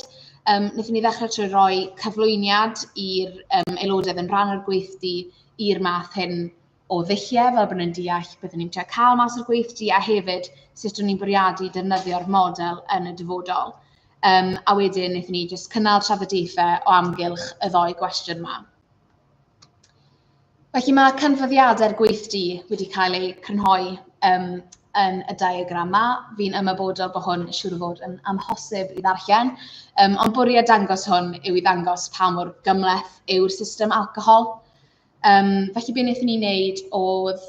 Wnaethon ni ddechrau trwy roi cyflwyniad i'r aelodau yn rhan o'r gweithdy i'r math hyn o ddulliau, fel bod nhw'n deall beth o'n i'n trio cael mas o'r gweithdy, a hefyd sut o'n i'n bwriadu defnyddio'r model yn y dyfodol. A wedyn wnaethon ni jyst cynnal trafodaethau o amgylch y ddou gwestiwn yma. Felly mae canfyddiadau'r gweithdy wedi cael eu crynhoi yn y diagram yma. Fi'n ymwybodol bod hwn siŵr o fod yn amhosib i ddarllen, ond bwriad dangos hwn yw i ddangos pa mor gymhleth yw'r system alcohol. Felly be wnaethon ni wneud oedd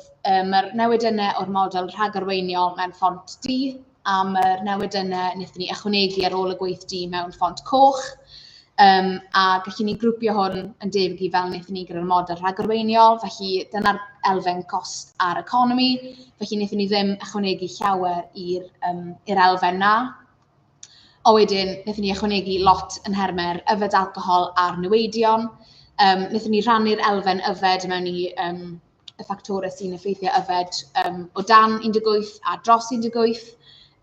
mae'r newidynnau o'r model rhagarweiniol mewn ffont du, a mae'r newidynnau wnaethon ni ychwanegu ar ôl y gweithdy mewn ffont coch. A gallwn ni grwpio hwn yn debyg i fel wnaethon ni gyda'r model rhagarweiniol, felly dyna'r elfen cost a'r economi, felly wnaethon ni ddim ychwanegu llawer i'r elfen na. A wedyn, wnaethon ni ychwanegu lot yn nhermau'r yfed alcohol a'r neweidion. Wnaethon ni rhannu'r elfen yfed mewn i y ffactorau sy'n effeithio yfed o dan 18 a dros 18.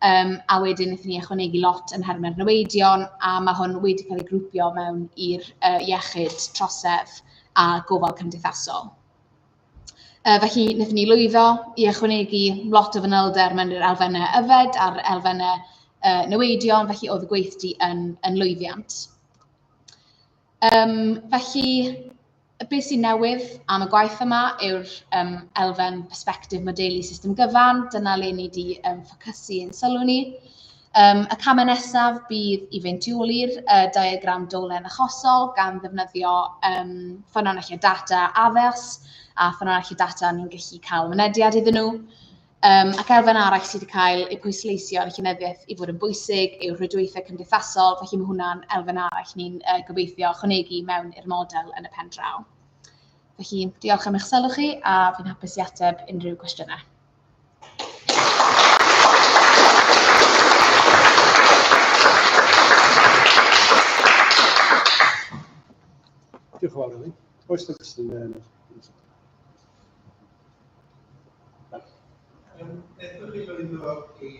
A wedyn wnaethon ni ychwanegu lot yn nhermau'r neweidion, a mae hwn wedi cael ei grwpio mewn i'r iechyd, trosedd a gofal cymdeithasol. Felly, wnaethon ni lwyddo i ychwanegu lot o fanylder mewn i'r elfennau yfed a'r elfennau neweidion, felly oedd y gweithdy yn lwyddiant. Felly, beth sy'n newydd am y gwaith yma yw'r elfen perspectif modelu system gyfan. Dyna le ni wedi ffocysu yn sylw ni. Y camau nesaf bydd i feintioli'r diagram dolen achosol gan ddefnyddio ffynonellau data addas a ffynonellau data ni'n gallu cael mynediad iddyn nhw. Ac elfen arall sydd wedi cael ei pwysleisio yn y llenyddiaeth i fod yn bwysig yw rhwydweithiau cymdeithasol, felly mae hwnna'n elfen arall ni'n gobeithio ychwanegu mewn i'r model yn y pen draw. Felly, diolch am eich sylw chi, a fi'n hapus i ateb unrhyw gwestiynau. Diolch yn fawr, Elin. Oes na gwestiwn? Wnaethoch chi lwyddo i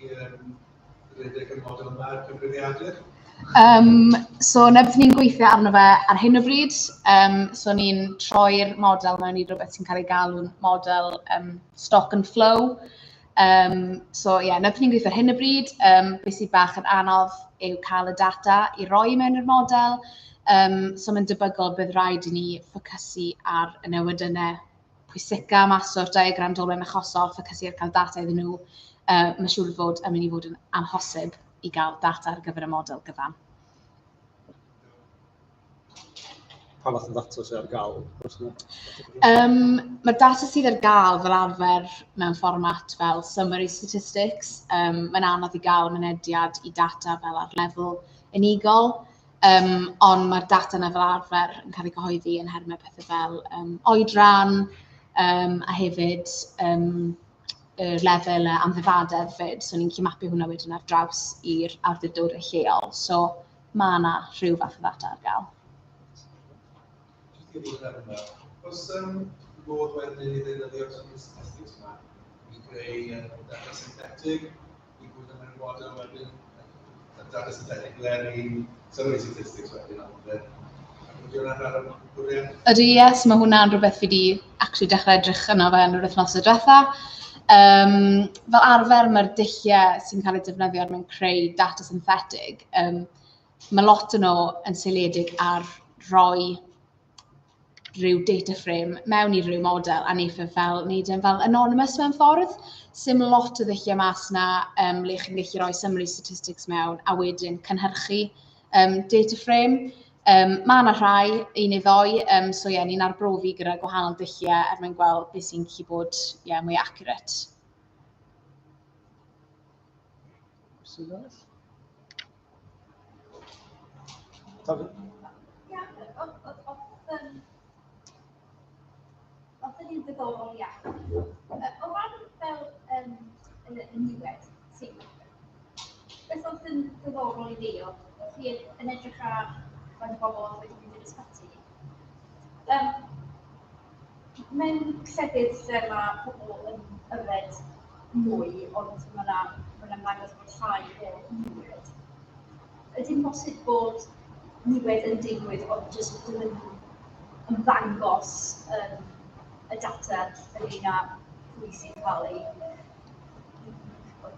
redeg y model yma ar gyfrifiadur? So, na beth ni'n gweithio arno fe ar hyn o bryd. So, ni'n troi'r model mewn i rhywbeth sy'n cael ei galw'n model stock and flow. So, ie, yeah, na beth ni'n gweithio ar hyn o bryd. Beth sydd bach yn anodd yw cael y data i roi mewn i'r model. So, mae'n debygol bydd rhaid i ni ffocysu ar y newidynnau pwysica mas o'r diagram dolen achosol, ffocysu ar cael data iddyn nhw. Mae'n siŵr fod yn mynd i fod yn amhosib i gael data ar gyfer y model gyfan. Pa fath o ddata sydd ar gael? Mae'r data sydd ar gael fel arfer mewn fformat fel summary statistics. Mae'n anodd i gael mynediad i data fel ar lefel unigol. Ond mae'r data yna fel arfer yn cael ei gyhoeddi yn nhermau pethau fel oedran, a hefyd y lefel amddifadedd fyd. So ni'n gallu mapio hwnna wedyn ar draws i'r awdurdodau lleol. So mae yna rhyw fath o ddata ar gael. Jyst i ddod ar hwnna, oes modd wedyn i ddefnyddio'r statistics yma i greu data synthetig i bwydo mewn model wedyn, data synthetic learning, summary statistics wedyn, ond ydy hwnna'n rhan o'r bwriad? Ydy, yes, mae hwnna'n rhywbeth fi wedi actually dechrau edrych yno fe yn yr wythnosau diwetha. Fel arfer, mae'r dulliau sy'n cael eu defnyddio er mwyn creu data synthetig, mae lot o'n nhw yn seiliedig ar roi rhyw data frame mewn i ryw model a wneud e fel, wneud e'n fel anonymous mewn ffordd. Sim lot o ddulliau mas 'na le chi'n gallu rhoi summary statistics mewn a wedyn cynhyrchu data frame. Mae yna rhai, un neu ddoi, so ie, ni'n arbrofi gyda gwahanol dulliau er mwyn gweld beth sy'n gallu bod, ie, mwy accurate. Cwestiwn arall? Tafod? Ie, oedd hynny'n ddiddorol iawn. O ran fel y niwed sy'n beth oedd yn ddiddorol i fi, oedd chi yn edrych ar faint o bobl oedd wedi mynd i'r ysbyty. Mewn llefydd lle mae pobl yn yfed mwy, ond mae yna ma ymddangos bod llai o niwed. Ydy'n bosib bod niwed yn digwydd, ond jyst ddim yn ymddangos yn y data ynglyn â pwy sy'n cael ei,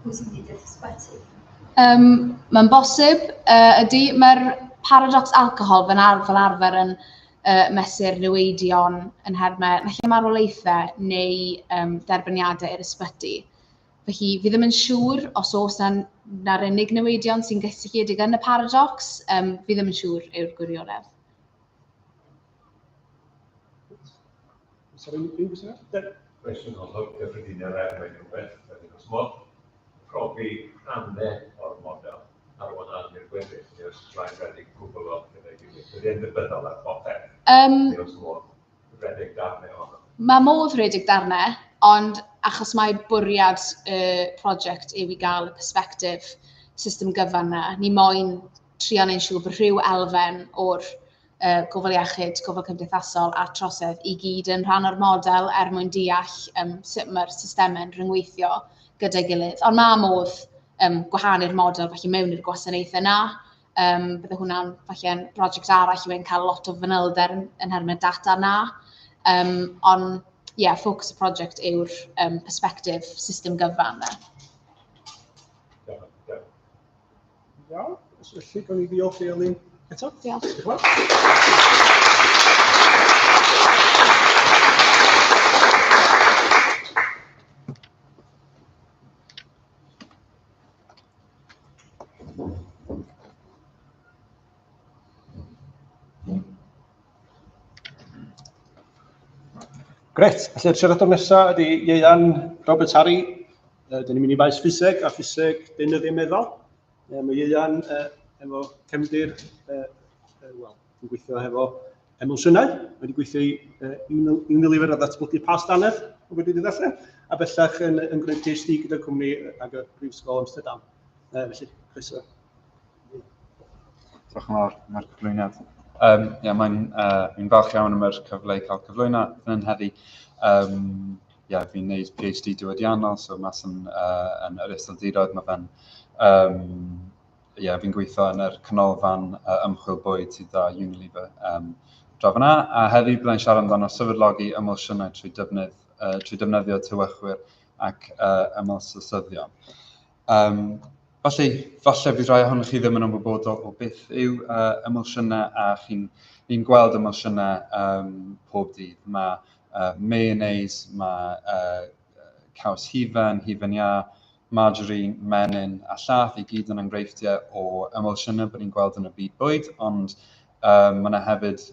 pwy sy'n mynd i'r ysbyty? Mae'n bosib, ydy. Mae'r paradox alcohol fel arfer yn mesur niweidion yn nhermau naill ai marwolaethau neu derbyniadau i'r ysbyty. Felly, fi ddim yn siŵr os oes na'r unig newidion sy'n gysylltiedig yn y paradox. Fi ddim yn siŵr yw'r gwirionedd. Sorry, unrhyw gwestiwn arall? Cwestiwn hollol gyffredinol er mwyn rhywbeth. Oes modd profi rhannau o'r model ar wahân i'r gweddill, neu oes rhaid redeg cwbl o gyda'i gilydd? Ydy e'n ddibynnol ar bopeth? Neu oes modd redeg darnau ohono? Mae modd redeg darnau, ond achos mae bwriad y prosiect yw i gael y perspectif system gyfan 'na, ni moyn trio neud siŵr bod rhyw elfen o'r gofal iechyd, gofal cymdeithasol a trosedd i gyd yn rhan o'r model er mwyn deall sut mae'r systemau'n rhyngweithio gyda'i gilydd. Ond mae modd gwahanu'r model falle mewn i'r gwasanaethau 'na. Bydde hwnna'n falle'n brosiect arall i cael lot o fanylder yn nhermau data 'na. Ond ie, yeah, ffocws y prosiect yw'r perspectif system gyfan 'na. Iawn, felly gawn ni ddiolch i Elin eto. Diolch. Diolch yn fawr. Gret, felly'r siaradwr nesaf ydy Ieuan Robert Harry. Dyn ni'n mynd i faes ffiseg a ffiseg deunyddiau meddal. Mae Ieuan efo cefndir, wel, yn gweithio hefo emosiynau. Mae wedi gweithio i Unilever a ddatblygu past dannedd, o wedi ddarllen, a bellach yn gwneud PhD gyda'r cwmni ag y Brifysgol Amsterdam. Felly, croeso. Diolch yn fawr am yr cyflwyniad. Yeah, mae'n fi'n falch iawn am yr cyfle i cael cyflwyno fan hyn heddi. Yeah, fi'n neud PhD diwydiannol, so mas yn yr Iseldiroedd, mae fe'n, yeah, fi'n gweithio yn yr canolfan ymchwil bwyd sydd â Unilever draw fan'na. A heddi byddai'n siarad amdano sefydlogi emosiynau trwy defnyddio tewychwyr ac emylsysyddion. Felly, falle fydd rhai ohonoch chi ddim yn ymwybodol o beth yw emosiynau, a ni'n gweld emosiynau pob dydd. Mae mayonnaise, mae caws hufen, hufen iâ, margarine, menyn a llaeth i gyd yn enghreifftiau o emosiynau bod ni'n gweld yn y byd bwyd, ond mae yna hefyd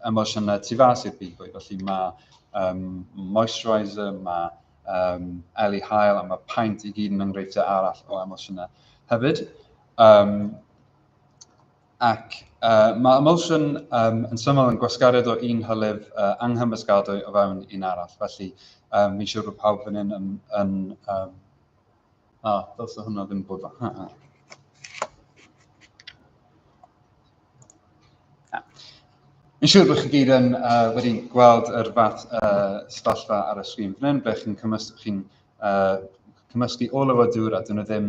emosiynau tu fas i'r byd bwyd. Felly mae moisturiser, mae eli haul a mae paent i gyd yn enghreifftiau arall o emosiynau hefyd. Ac mae emulsion yn syml yn gwasgariad o un hylif anghymysgadwy o fewn un arall. Felly, fi'n siŵr bod pawb fan hyn yn, dylse hwnna ddim bod fel. Fi'n siŵr bod chi gyd yn wedi gweld yr fath sefyllfa ar y sgrin fan hyn, ble chi'n cymys cymysgu olew a dŵr a dyn nhw ddim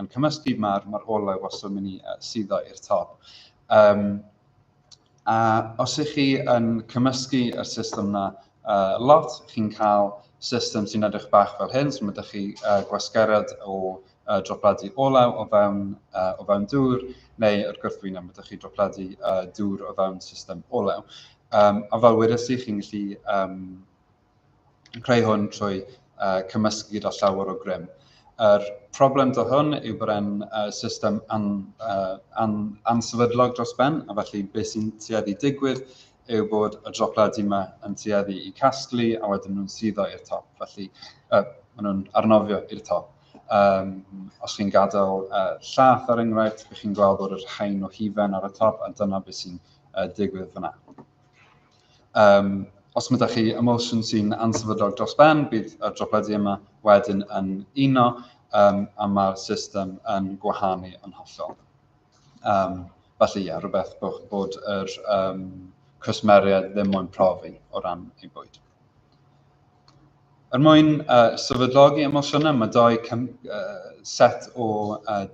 yn cymysgu, mae'r olew wastad yn mynd i suddo i'r top. A os ych chi yn cymysgu y system yna lot, chi'n cael system sy'n edrych bach fel hyn, so mae ydych chi gwasgeriad o dropledi olew o fewn dŵr, neu yr gwrthwyneb, mae ydych chi dropledi dŵr o fewn system olew. A fel wedes i, chi'n gallu creu hwn trwy cymysgu gyda llawer o grym. Yr problem 'da hwn yw bod e'n system ansefydlog dros ben, a felly beth sy'n tueddu digwydd yw bod y dropledi yma yn tueddu i casglu a wedyn nhw'n suddo i'r top. Felly maen nhw'n arnofio i'r top. Os chi'n gadael llath er enghraifft, bych chi'n gweld bod yr haen o hufen ar y top, a dyna beth sy'n digwydd fyna. Os mae ydych chi emulsion sy'n ansefydlog dros ben, bydd y dropledi yma wedyn yn uno, a mae'r system yn gwahanu yn hollol. Felly ie, rhywbeth bod yr cwsmeriaid ddim moyn profi o ran eu bwyd. Er mwyn sefydlogi emulsiynau, mae dau set o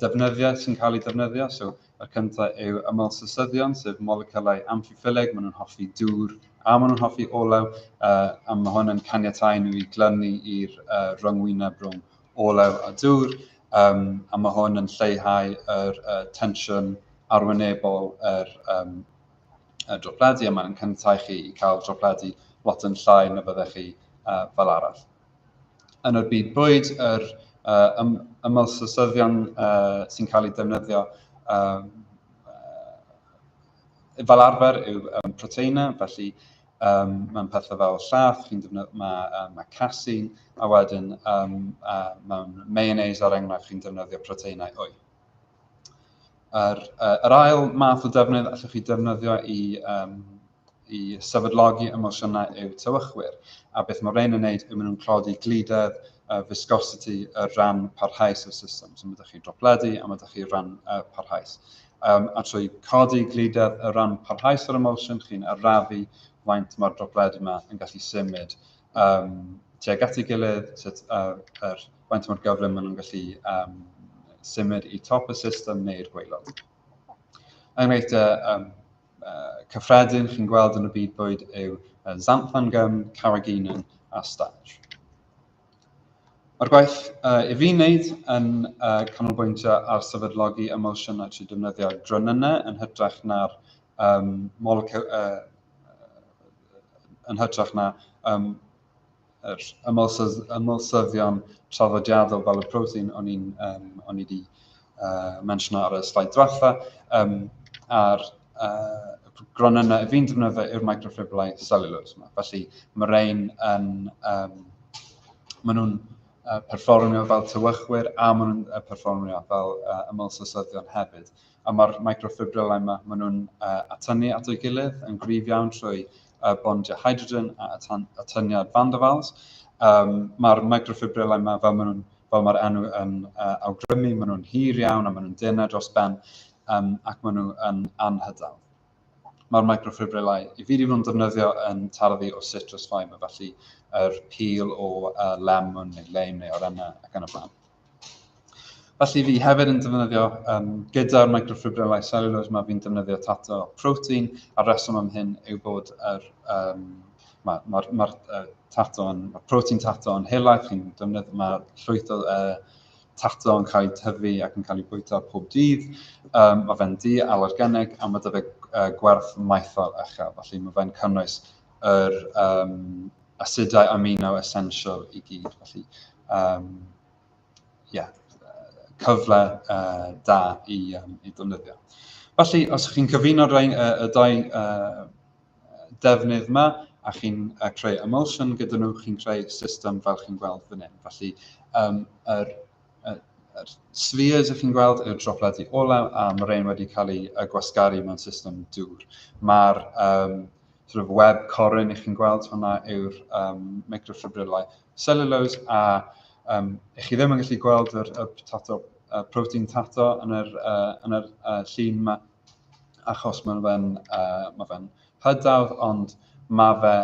defnyddiau sy'n cael eu defnyddio. So, y cyntaf yw emulsysyddion, sef moleciwlau amphiphilig, maen nhw'n hoffi dŵr a maen nhw'n hoffi olew, a mae hwn yn caniatáu nhw i glynu i'r rhyngwyneb rhwng olew a dŵr, a mae hwn yn lleihau yr tensiwn arwynebol yr dropledi, a mae'n caniatáu chi i cael dropledi lot yn llai na fyddech chi fel arall. Yn yr byd bwyd, yr emulsysyddion sy'n cael eu defnyddio fel arfer yw proteinau, felly mewn pethau fel llath, chi'n defnyddio, mae casein, a wedyn mewn mayonnaise er enghraifft, chi'n defnyddio proteinau wy. Yr ail math o defnydd allwch chi defnyddio i sefydlogi emulsiynau yw tewychwyr. A beth mae rhain yn wneud yw maen nhw'n clodi glidedd, viscosity, y rhan parhaus o'r system. So mae ydych chi dropledi a mae ydych chi rhan parhaus. A trwy codi glidedd y rhan parhaus o'r emulsion, chi'n arafu faint mae'r dropledi yma yn gallu symud tuag at ei gilydd, sut, faint mor gyflym maen nhw'n gallu symud i top y system neu'r gwaelod. Enghreifftiau cyffredin chi'n gweld yn y byd bwyd yw xanthan gum, carrageenan a starch. Mae'r gwaith i fi'n wneud yn canolbwyntio ar sefydlogi emulsiynau trwy defnyddio gronynnau yn hytrach na'r yn hytrach na yr emulsyddion traddodiadol fel y protein o'n i wedi mentiono ar y sleid diwetha. A'r gronynnau fi'n defnyddio yw'r microfibrillau cellulose yma. Felly mae rhain yn, maen nhw'n perfformio fel tewychwyr a maen nhw'n perfformio fel emulsysyddion hefyd. A mae'r microfibrillau yma, maen nhw'n atynnu at ei gilydd yn gryf iawn trwy bondio hydrogen a atyniad van der Waals. Mae'r microfibrillau yma, fel mae'r enw yn awgrymu, maen nhw'n hir iawn a maen nhw'n denau dros ben, ac maen nhw yn anhydawl. Mae'r microfibrillau i fi wedi bod yn defnyddio yn tarddu o citrus fibre, felly yr peel o lemon neu lime neu orenna ac yn y blaen. Felly fi hefyd yn defnyddio, gyda'r microfibrillau cellulose, mae fi'n defnyddio tato protein, a'r reswm am hyn yw bod yr, ma protein tato yn helaeth, chi'n defnyddio, mae llwyth o tato yn cael ei tyfu ac yn cael ei bwyta pob dydd. Mae fe'n di-alergenig a mae 'da fe gwerth maethol uchel, felly mae fe'n cynnwys yr asidau amino essential i gyd. Felly, yeah, cyfle da i defnyddio. Felly, os chi'n cyfuno y dau defnydd yma a chi'n creu emulsion gyda nhw, chi'n creu system fel chi'n gweld fan hyn. Felly, yr spheres ych chi'n gweld yw'r dropledi olew a mae rhain wedi cael eu gwasgaru mewn system dŵr. Mae'r sort of web corun ych chi'n gweld hwnna yw'r microfibrillau cellulose a ych chi ddim yn gallu gweld yr tato, protein tato yn yr llun yma achos mae fe'n hydawdd, ond mae fe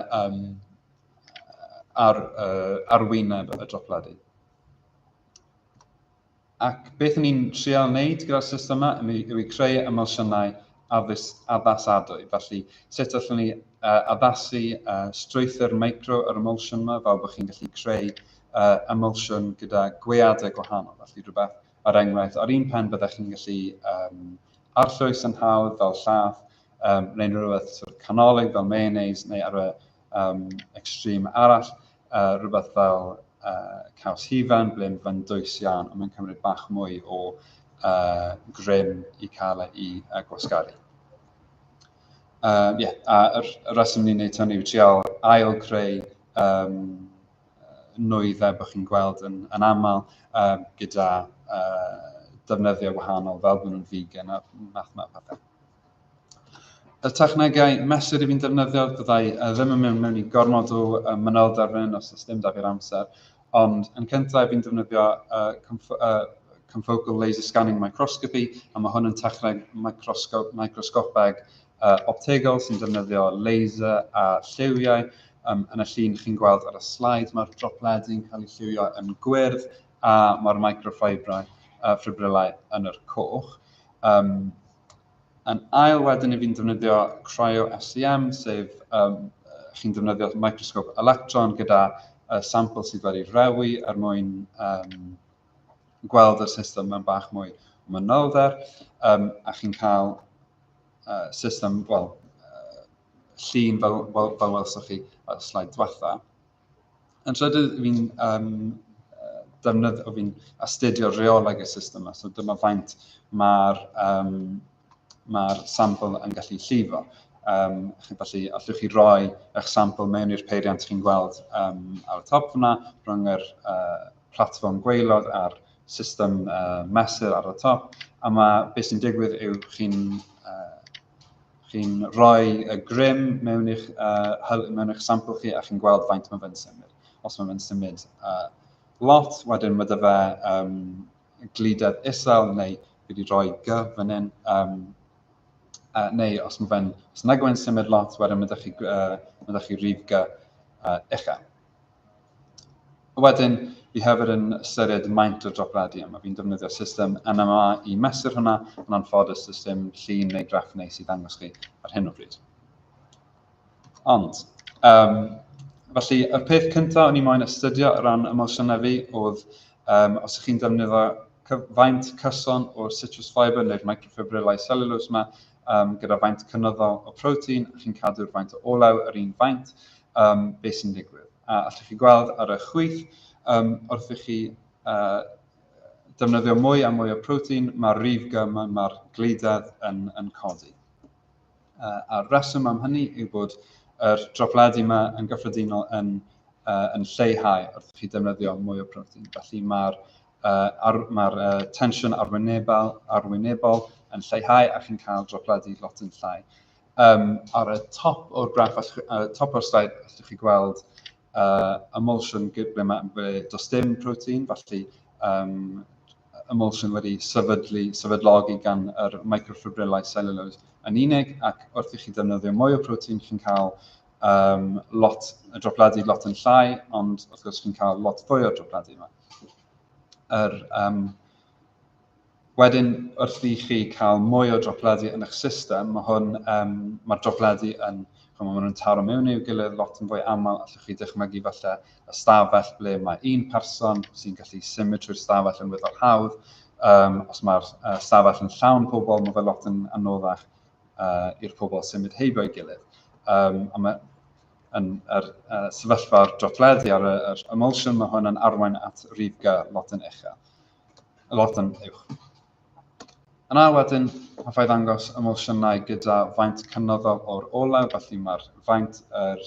ar arwyneb y dropledi. Ac beth ni'n trial wneud gyda'r system yma yw i creu emulsiynau addasadwy. Felly, sut allwn ni addasu strwythur micro yr emulsion yma, fel bod chi'n gallu creu emulsion gyda gweadau gwahanol. Felly, rhywbeth, er enghraifft, ar un pen byddech chi'n gallu arllwys yn hawdd fel llath, neu rhywbeth sort of canolig fel mayonnaise, neu ar y extreme arall, rhywbeth fel caws hufen, ble mae fe'n dwys iawn, ond mae'n cymryd bach mwy o grym i cael e i gwasgaru. Yeah, a y reswm ni'n neud hwn yw trial ail creu nwyddau bod chi'n gweld yn aml gyda defnyddiau wahanol fel bod nhw'n vegan a math yma o pethau. Y technegau mesur i fi'n defnyddio, byddai ddim yn mynd mewn i gormod o manylder fan hyn os oes dim da fi'r amser, ond yn cyntaf fi'n defnyddio confocal laser scanning microscopy, a mae hwn yn techneg microscopeg optegol sy'n defnyddio laser a lliwiau. Yn y llun chi'n gweld ar y slide, mae'r dropledi'n cael eu lliwio yn gwyrdd a mae'r microfibrau ffibrilau yn yr coch. Yn ail wedyn i fi'n defnyddio cryo-SEM, sef chi'n defnyddio microscope electron gyda sampl sydd wedi rewi er mwyn gweld y system mewn bach mwy o manylder, a chi'n cael system, wel, llun fel welsoch chi ar y sleid diwetha. Yn trydydd, fi'n defnyddio, fi'n astudio rheoleg y system yma, so dyma faint mae'r sampl yn gallu llifo. Felly, allwch chi roi eich sampl mewn i'r peiriant chi'n gweld ar y top fyna, rhwng yr platfform gwaelod a'r system mesur ar y top, a mae beth sy'n digwydd yw chi'n rhoi y grym mewn eich sampl chi a chi'n gweld faint mae fe'n symud. Os mae fe'n symud lot, wedyn mae 'da fe gludedd isel, neu fi wedi rhoi G fan hyn, neu os nag yw'n symud lot, wedyn mae 'da chi rif G uchel. Wedyn, fi hefyd yn ystyried maint o dropledi yma. Fi'n defnyddio system NMR i mesur hwnna, yn anffodus does dim llun neu graff neis i ddangos chi ar hyn o bryd. Ond, felly, y peth cyntaf o'n i moyn astudio o ran emulsiynau fi oedd os ydych chi'n defnyddio faint cyson o'r citrus fibre neu'r microfibrilau cellulose yma, gyda faint cynyddol o protein, a chi'n cadw'r faint o olew yr un faint, beth sy'n digwydd? A allwch chi gweld ar y chwith, wrth i chi defnyddio mwy a mwy o protein, mae'r rif G, mae'r gludedd yn codi. A'r reswm am hynny yw bod yr dropledi yma yn gyffredinol yn lleihau wrth i chi defnyddio mwy o protein. Felly mae'r tensiwn arwynebol yn lleihau a chi'n cael dropledi lot yn llai. Ar y top o'r graff, top o'r slide, allwch chi gweld emulsion ble does dim protein, felly emulsion wedi sefydlogi gan yr microfibrilau cellulose yn unig, ac wrth i chi defnyddio mwy o protein, chi'n cael lot, y dropledi lot yn llai, ond wrth gwrs chi'n cael lot fwy o dropledi yma. Wedyn, wrth i chi cael mwy o dropledi yn eich system, mae'r dropledi yn, ch'mo, maen nhw'n taro mewn i'w gilydd lot yn fwy aml. Allwch chi dychmygu falle ystafell ble mae un person sy'n gallu symud trwy'r stafell yn weddol hawdd. Os mae'r stafell yn llawn pobl, mae fe lot yn anoddach i'r pobl symud heibio'i gilydd. A mae yn yr sefyllfa'r dropledi ar yr emulsion, mae hwn yn arwain at rif G lot yn uchel, lot yn uwch. Yna wedyn, hoffai ddangos emulsiynau gyda faint cynyddol o'r olew, felly mae'r faint yr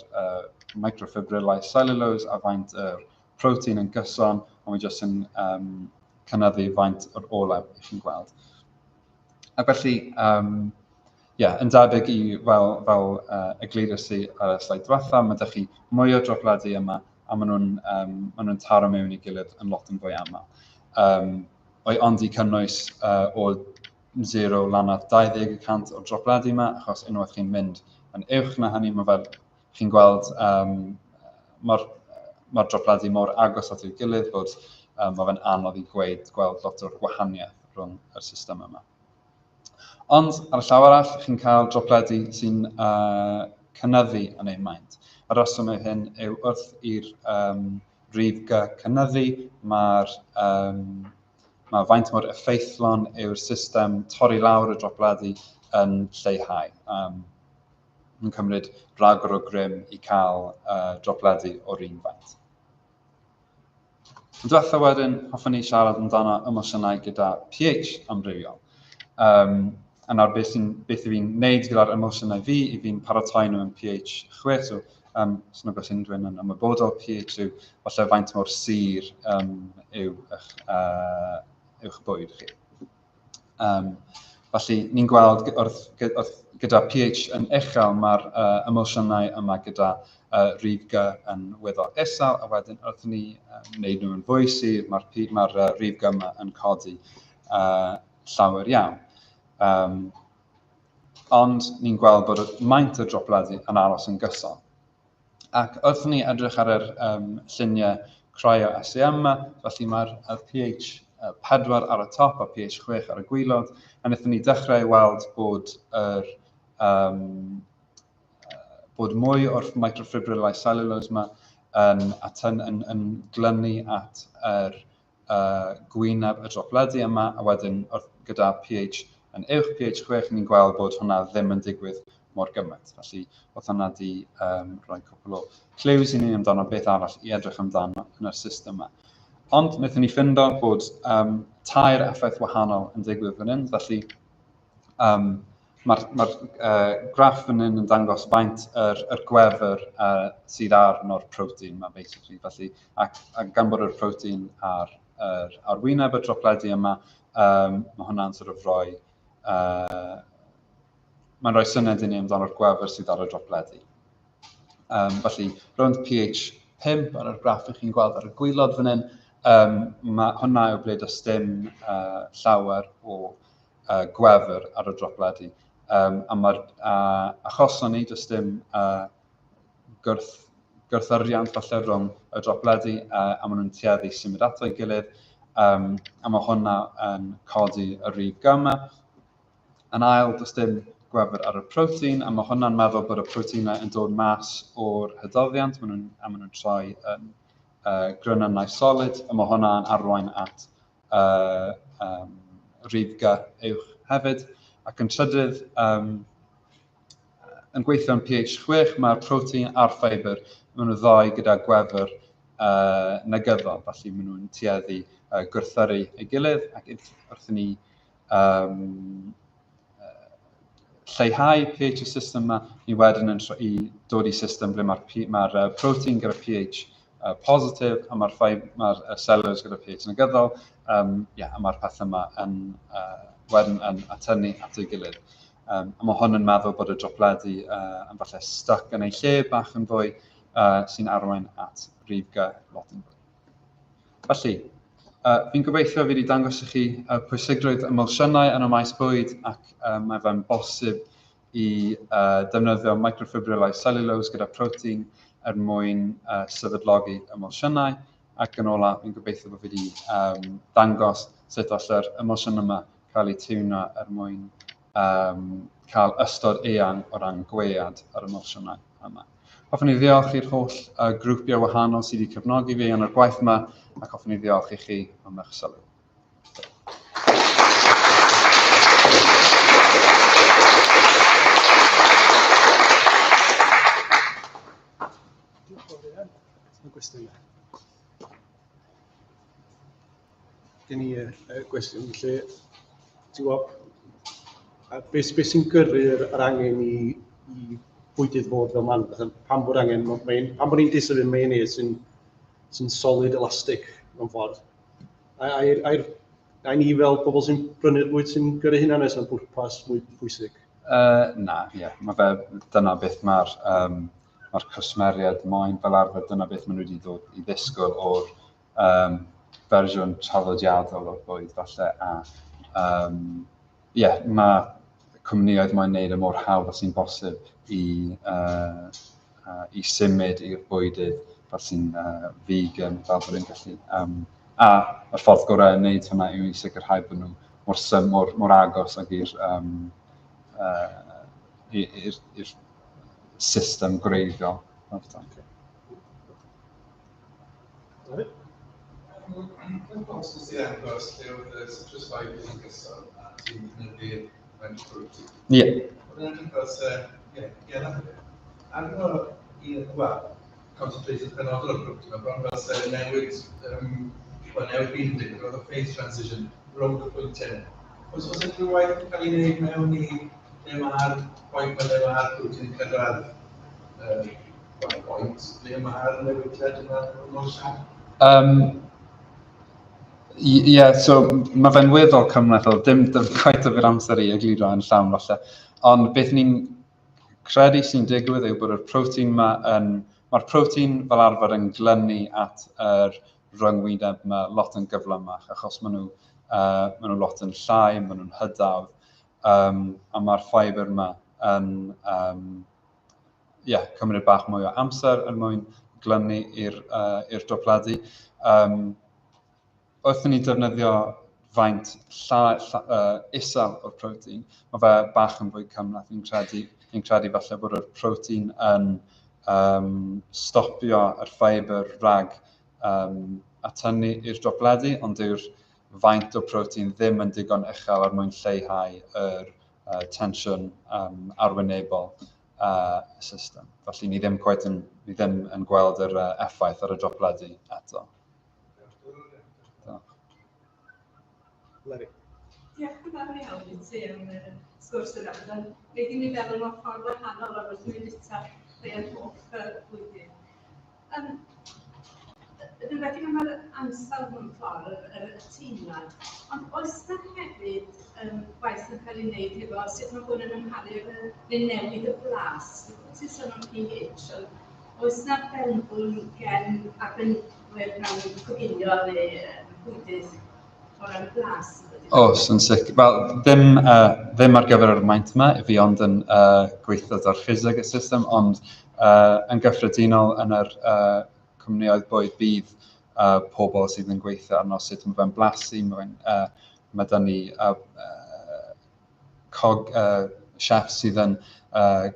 microfibrilau cellulose a faint yr protein yn gyson, ond mae jyst yn cynyddu faint o'r olew i chi'n gweld. A felly, yeah, yn debyg i fel eglurus i ar y sleid diwetha, mae ydych chi mwy o dropledi yma a maen nhw taro mewn i gilydd yn lot yn fwy aml. O'i ond i cynnwys o 0 lan at 20% o'r dropledi yma, achos unwaith chi'n mynd yn uwch na hynny, mae fel chi'n gweld mae'r ma dropledi mor agos at ei gilydd bod mae fe'n anodd i gweud, gweld lot o'r gwahaniaeth rhwng yr system yma. Ond ar y llaw arall, chi'n cael dropledi sy'n cynyddu yn eu maint. Y rheswm yw hyn yw wrth i'r rif G cynyddu, mae'r mae faint mor effeithlon yw'r system torri lawr y dropledi yn lleihau. Yn cymryd rhagor o grym i cael dropledi o'r un faint. Yn diwetha wedyn, hoffwn i siarad amdano emosiynau gyda pH amrywiol. A nawr beth, sy'n, beth i fi'n neud gyda'r emosiynau fi, i fi'n paratoi nhw yn pH 6, so os nag oes unrhyw un yn ymwybodol, pH yw falle faint mor sur yw eich, yw'ch bwyd chi. Felly, ni'n gweld wrth, wrth, gyda pH yn uchel, mae'r emulsiynau yma gyda rif G yn weddol isel, a wedyn wrth ni wneud nhw yn fwy sur, mae'r ma rif G yma yn codi llawer iawn. Ond ni'n gweld bod y maint y dropledi yn aros yn gyson. Ac wrth ni edrych ar yr lluniau cryo SEM yma, felly mae'r pH 4 ar y top a pH 6 ar y gwaelod, a wnaethon ni dechrau weld bod, yr, bod mwy o'r microfibrillae cellulose yma yn, atyn, yn, yn glynu at yr gwyneb y dropledi yma, a wedyn wrth, gyda pH yn uwch pH 6, ni'n gweld bod hwnna ddim yn digwydd mor gymaint. Felly, oedd hwnna di rhoi cwpl o clues i ni amdano beth arall i edrych amdano yn yr system yma. Ond wnaethon ni ffindo bod tair effaith wahanol yn digwydd fan hyn, felly mae'r ma graff fan hyn yn dangos faint yr, yr gwefr sydd arno'r protein yma, basically. Felly, ac, ac gan bod yr protein ar yr arwyneb y dropledi yma, mae hwnna'n sort of rhoi, mae'n rhoi syniad i ni amdano'r gwefr sydd ar y dropledi. Felly, rownd pH 5 ar y graff ych chi'n gweld ar y gwaelod fan hyn, mae hwnna yw ble does dim llawer o gwefr ar y dropledi. A mae'r achoson ni, does dim gwrth, gwrthyriant falle rhwng y dropledi a maen nhw'n tueddu symud ato ei gilydd. A mae hwnna yn codi y rif gyma. Yn ail, does dim gwefr ar y protein, a mae hwnna'n meddwl bod y proteinau yn dod mas o'r hydoddiant, maen nhw'n, a maen nhw'n troi yn grynynau solid, a mae hwnna'n arwain at rif G uwch hefyd. Ac yn trydydd, yn gweithio yn pH 6, mae'r protein a'r ffeibr, maen nhw ddau gyda gwefr negyddol, felly maen nhw'n tueddu gwrthyrru ei gilydd, ac wrth i ni lleihau pH y system yma, ni wedyn yn i dod i system ble mae'r ma protein gyda pH positif a mae'r ma cellulose gyda pH negyddol, yeah, a mae'r pethau yma yn, wedyn yn atynnu at ei gilydd. A mae hwn yn meddwl bod y dropledi yn falle stuck yn ei lle bach yn fwy, sy'n arwain at rif G lot yn fwy. Felly, fi'n gobeithio fi wedi dangos i chi pwysigrwydd emulsiynau yn y maes bwyd ac mae fe'n bosib i defnyddio microfibrillae cellulose gyda protein er mwyn sefydlogi emulsiynau. Ac yn ola, fi'n gobeithio bod fi wedi dangos sut all yr emulsiwn yma cael ei tiwno er mwyn cael ystod eang o ran gwead yr emulsiynau yma. Hoffwn i ddiolch i'r holl grwpiau wahanol sydd wedi cefnogi fi yn yr gwaith yma, ac hoffwn i ddiolch i chi am eich sylw. Diolch yn fawr iawn. Gwestiynau. Gen i gwestiwn lle, ti'n gwybod, a beth, beth sy'n gyrru'r yr angen i, i bwydydd fod fel man? Fatha, pam bod angen, mae'n, pam bod ni'n dysyfu mayonnaise sy'n sy solid elastic mewn ffordd? A, a, a, a ni fel pobl sy'n brynu'r bwyd sy'n gyrru hynna nes yn bwrpas mwy pwysig? Na, ie. Yeah. Mae fe, dyna beth mae'r um, mae'r cwsmeriaid moyn fel arfer, dyna beth maen nhw wedi dod i ddisgwyl o'r fersiwn traddodiadol o'r bwyd falle. A yeah, mae cwmnïoedd moyn wneud y mor hawdd as sy'n bosib i symud i'r bwydydd fel sy'n vegan, fel bod nhw'n gallu. A y ffordd gorau i wneud hwnna yw i sicrhau bod nhw mor agos ag i'r system gwreiddiol. Okay. Yn bost nes i ddangos lle oedd y citrus fibres yn gyson a ti'n cynyddu'r faint o protein. Ie. Oedd yn edrych fel se, ie, ie, nath e. Arno, wel, concentrated penodol o'r protein, mae bron fel se newid, wel, newid fi'n digwydd, oedd y phase transition rownd y pwynt hyn. Oes unrhyw waith yn cael ei wneud mewn i lle mae'r pwynt lle mae'r protein yn cyrraedd wel, pwynt, lle mae'r newidiad yma mor siarp? Ie, yeah, so mae fe'n weddol cymhleth, o dim quite o fi'r amser i egluro yn llawn falle. Ond beth ni'n credu sy'n digwydd yw bod y protein ma yn... Mae'r protein fel arfer yn glynu at yr rhyngwyneb yma lot yn gyflymach, achos maen nhw lot yn llai, maen nhw'n hydaf, a mae'r ffaibr yma yn cymryd bach mwy o amser er mwyn glynu i'r dropledi. Wrth i ni defnyddio faint isel o'r protein, mae fe bach yn fwy cymhleth. Ni'n credu falle bod y protein yn stopio yr ffibr rhag atynnu i'r dropledi, ond dyw'r faint o protein ddim yn digon uchel er mwyn lleihau yr tensiwn arwynebol y system. Felly ni ddim quite yn, ni ddim yn gweld yr effaith ar y dropledi eto. Larry. Diolch yn fawr iawn i ti am y sgwrs yna. Byddai'n gwneud i mi feddwl mewn ffordd wahanol o'r wrth i mi fwyta rhai o'r hoff bwydydd. Yn enwedig am yr ansawdd mewn ffordd, y teimlad. Ond oes na hefyd gwaith yn cael ei wneud efo sut mae hwn yn amharu neu newid y blas? Ti'n sôn am pH, ond oes na fewnbwn gen arbenigwyr mewn coginio neu bwydydd o ran blas? Oes, yn sicr. Wel, ddim ar gyfer yr maint yma, i fi ond yn gweithio ar ffiseg y system, ond yn gyffredinol yn yr cwmnïoedd bwyd bydd pobl sydd yn gweithio arno sut mae fe'n blasu, mae da ni chef sydd yn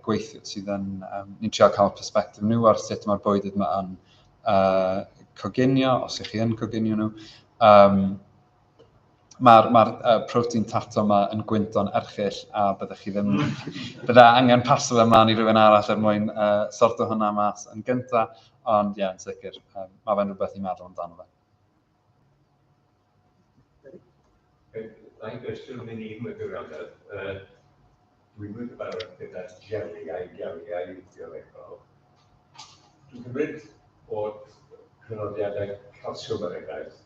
gweithio, sydd yn, ni'n trio cael perspectif nhw ar sut mae'r bwydydd yma yn coginio, os ych chi yn coginio nhw. Mae'r protein tato yma yn gwynto'n erchyll a byddech chi ddim, bydde angen paso fe ymlaen i rhywun arall er mwyn sorto hwnna mas yn gynta, ond ie, yn sicr, mae fe'n rhywbeth i meddwl amdano fe. Ddau gwestiwn i ni mewn gwirionedd. Dwi'n mynd gyfarwydd gyda geliau, geliau biolegol. Dwi'n cymryd bod crynodiadau calsiwm er enghraifft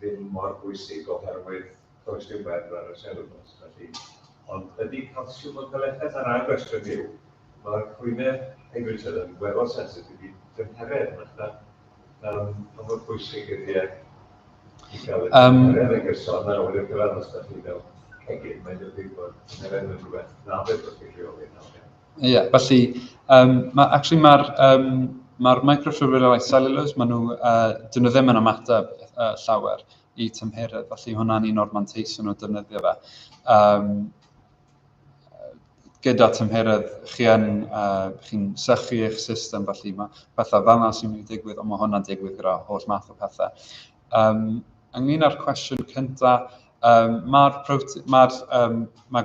ddim mor bwysig oherwydd does dim werth ar y cellulose. Felly, ond ydy calsiwm yn cael effaith? A'r ail gwestiwn yw, mae'r rhwymau hydrogen yn weddol sensitif i dymheredd. Pa mor bwysig ydy e i gael y tymheredd yn gyson a wedyn cyfan os ydych chi fel cegin, mae'n debyg bod tymheredd yn rhywbeth na fedrwch chi rheoli nawr. Ie, felly, mae'r microfibrillae cellulose, maen nhw, dyn nhw ddim yn ymateb llawer i tymheredd, felly hwnna'n un o'r manteision o defnyddio fe. Gyda tymheredd, chi'n sychu eich system, felly mae pethau fel yna sy'n mynd i digwydd, ond mae hwnna'n digwydd gyda holl math o pethau. Ynglyn â'r cwestiwn cyntaf, mae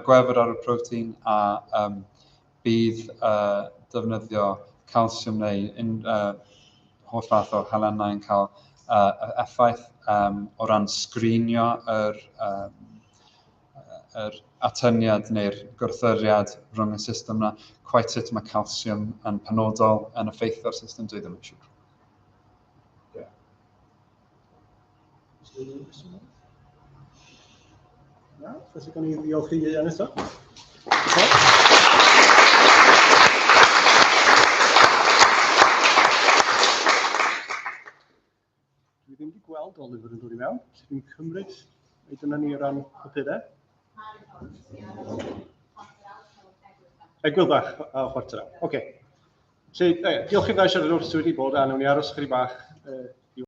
gwefr ar y protein a bydd defnyddio calsiwm neu holl fath o halennau yn cael effaith o ran sgrinio yr atyniad neu'r gwrthyriad rhwng y system yna. Quite sut mae calsiwm yn penodol yn effeithio'r system, dwi ddim yn siŵr. Na, felly gawn ni ddiolch i Ieuan eto. Dwi ddim wedi gweld Oliver yn dod i mewn, felly dwi'n cymryd mai dyna ni o ran papurau. Egwyl bach a chwarter awr. Oce. Okay. Felly, diolch i'r ddau siaradwr sydd wedi bod, a wnawn ni aros chydig bach i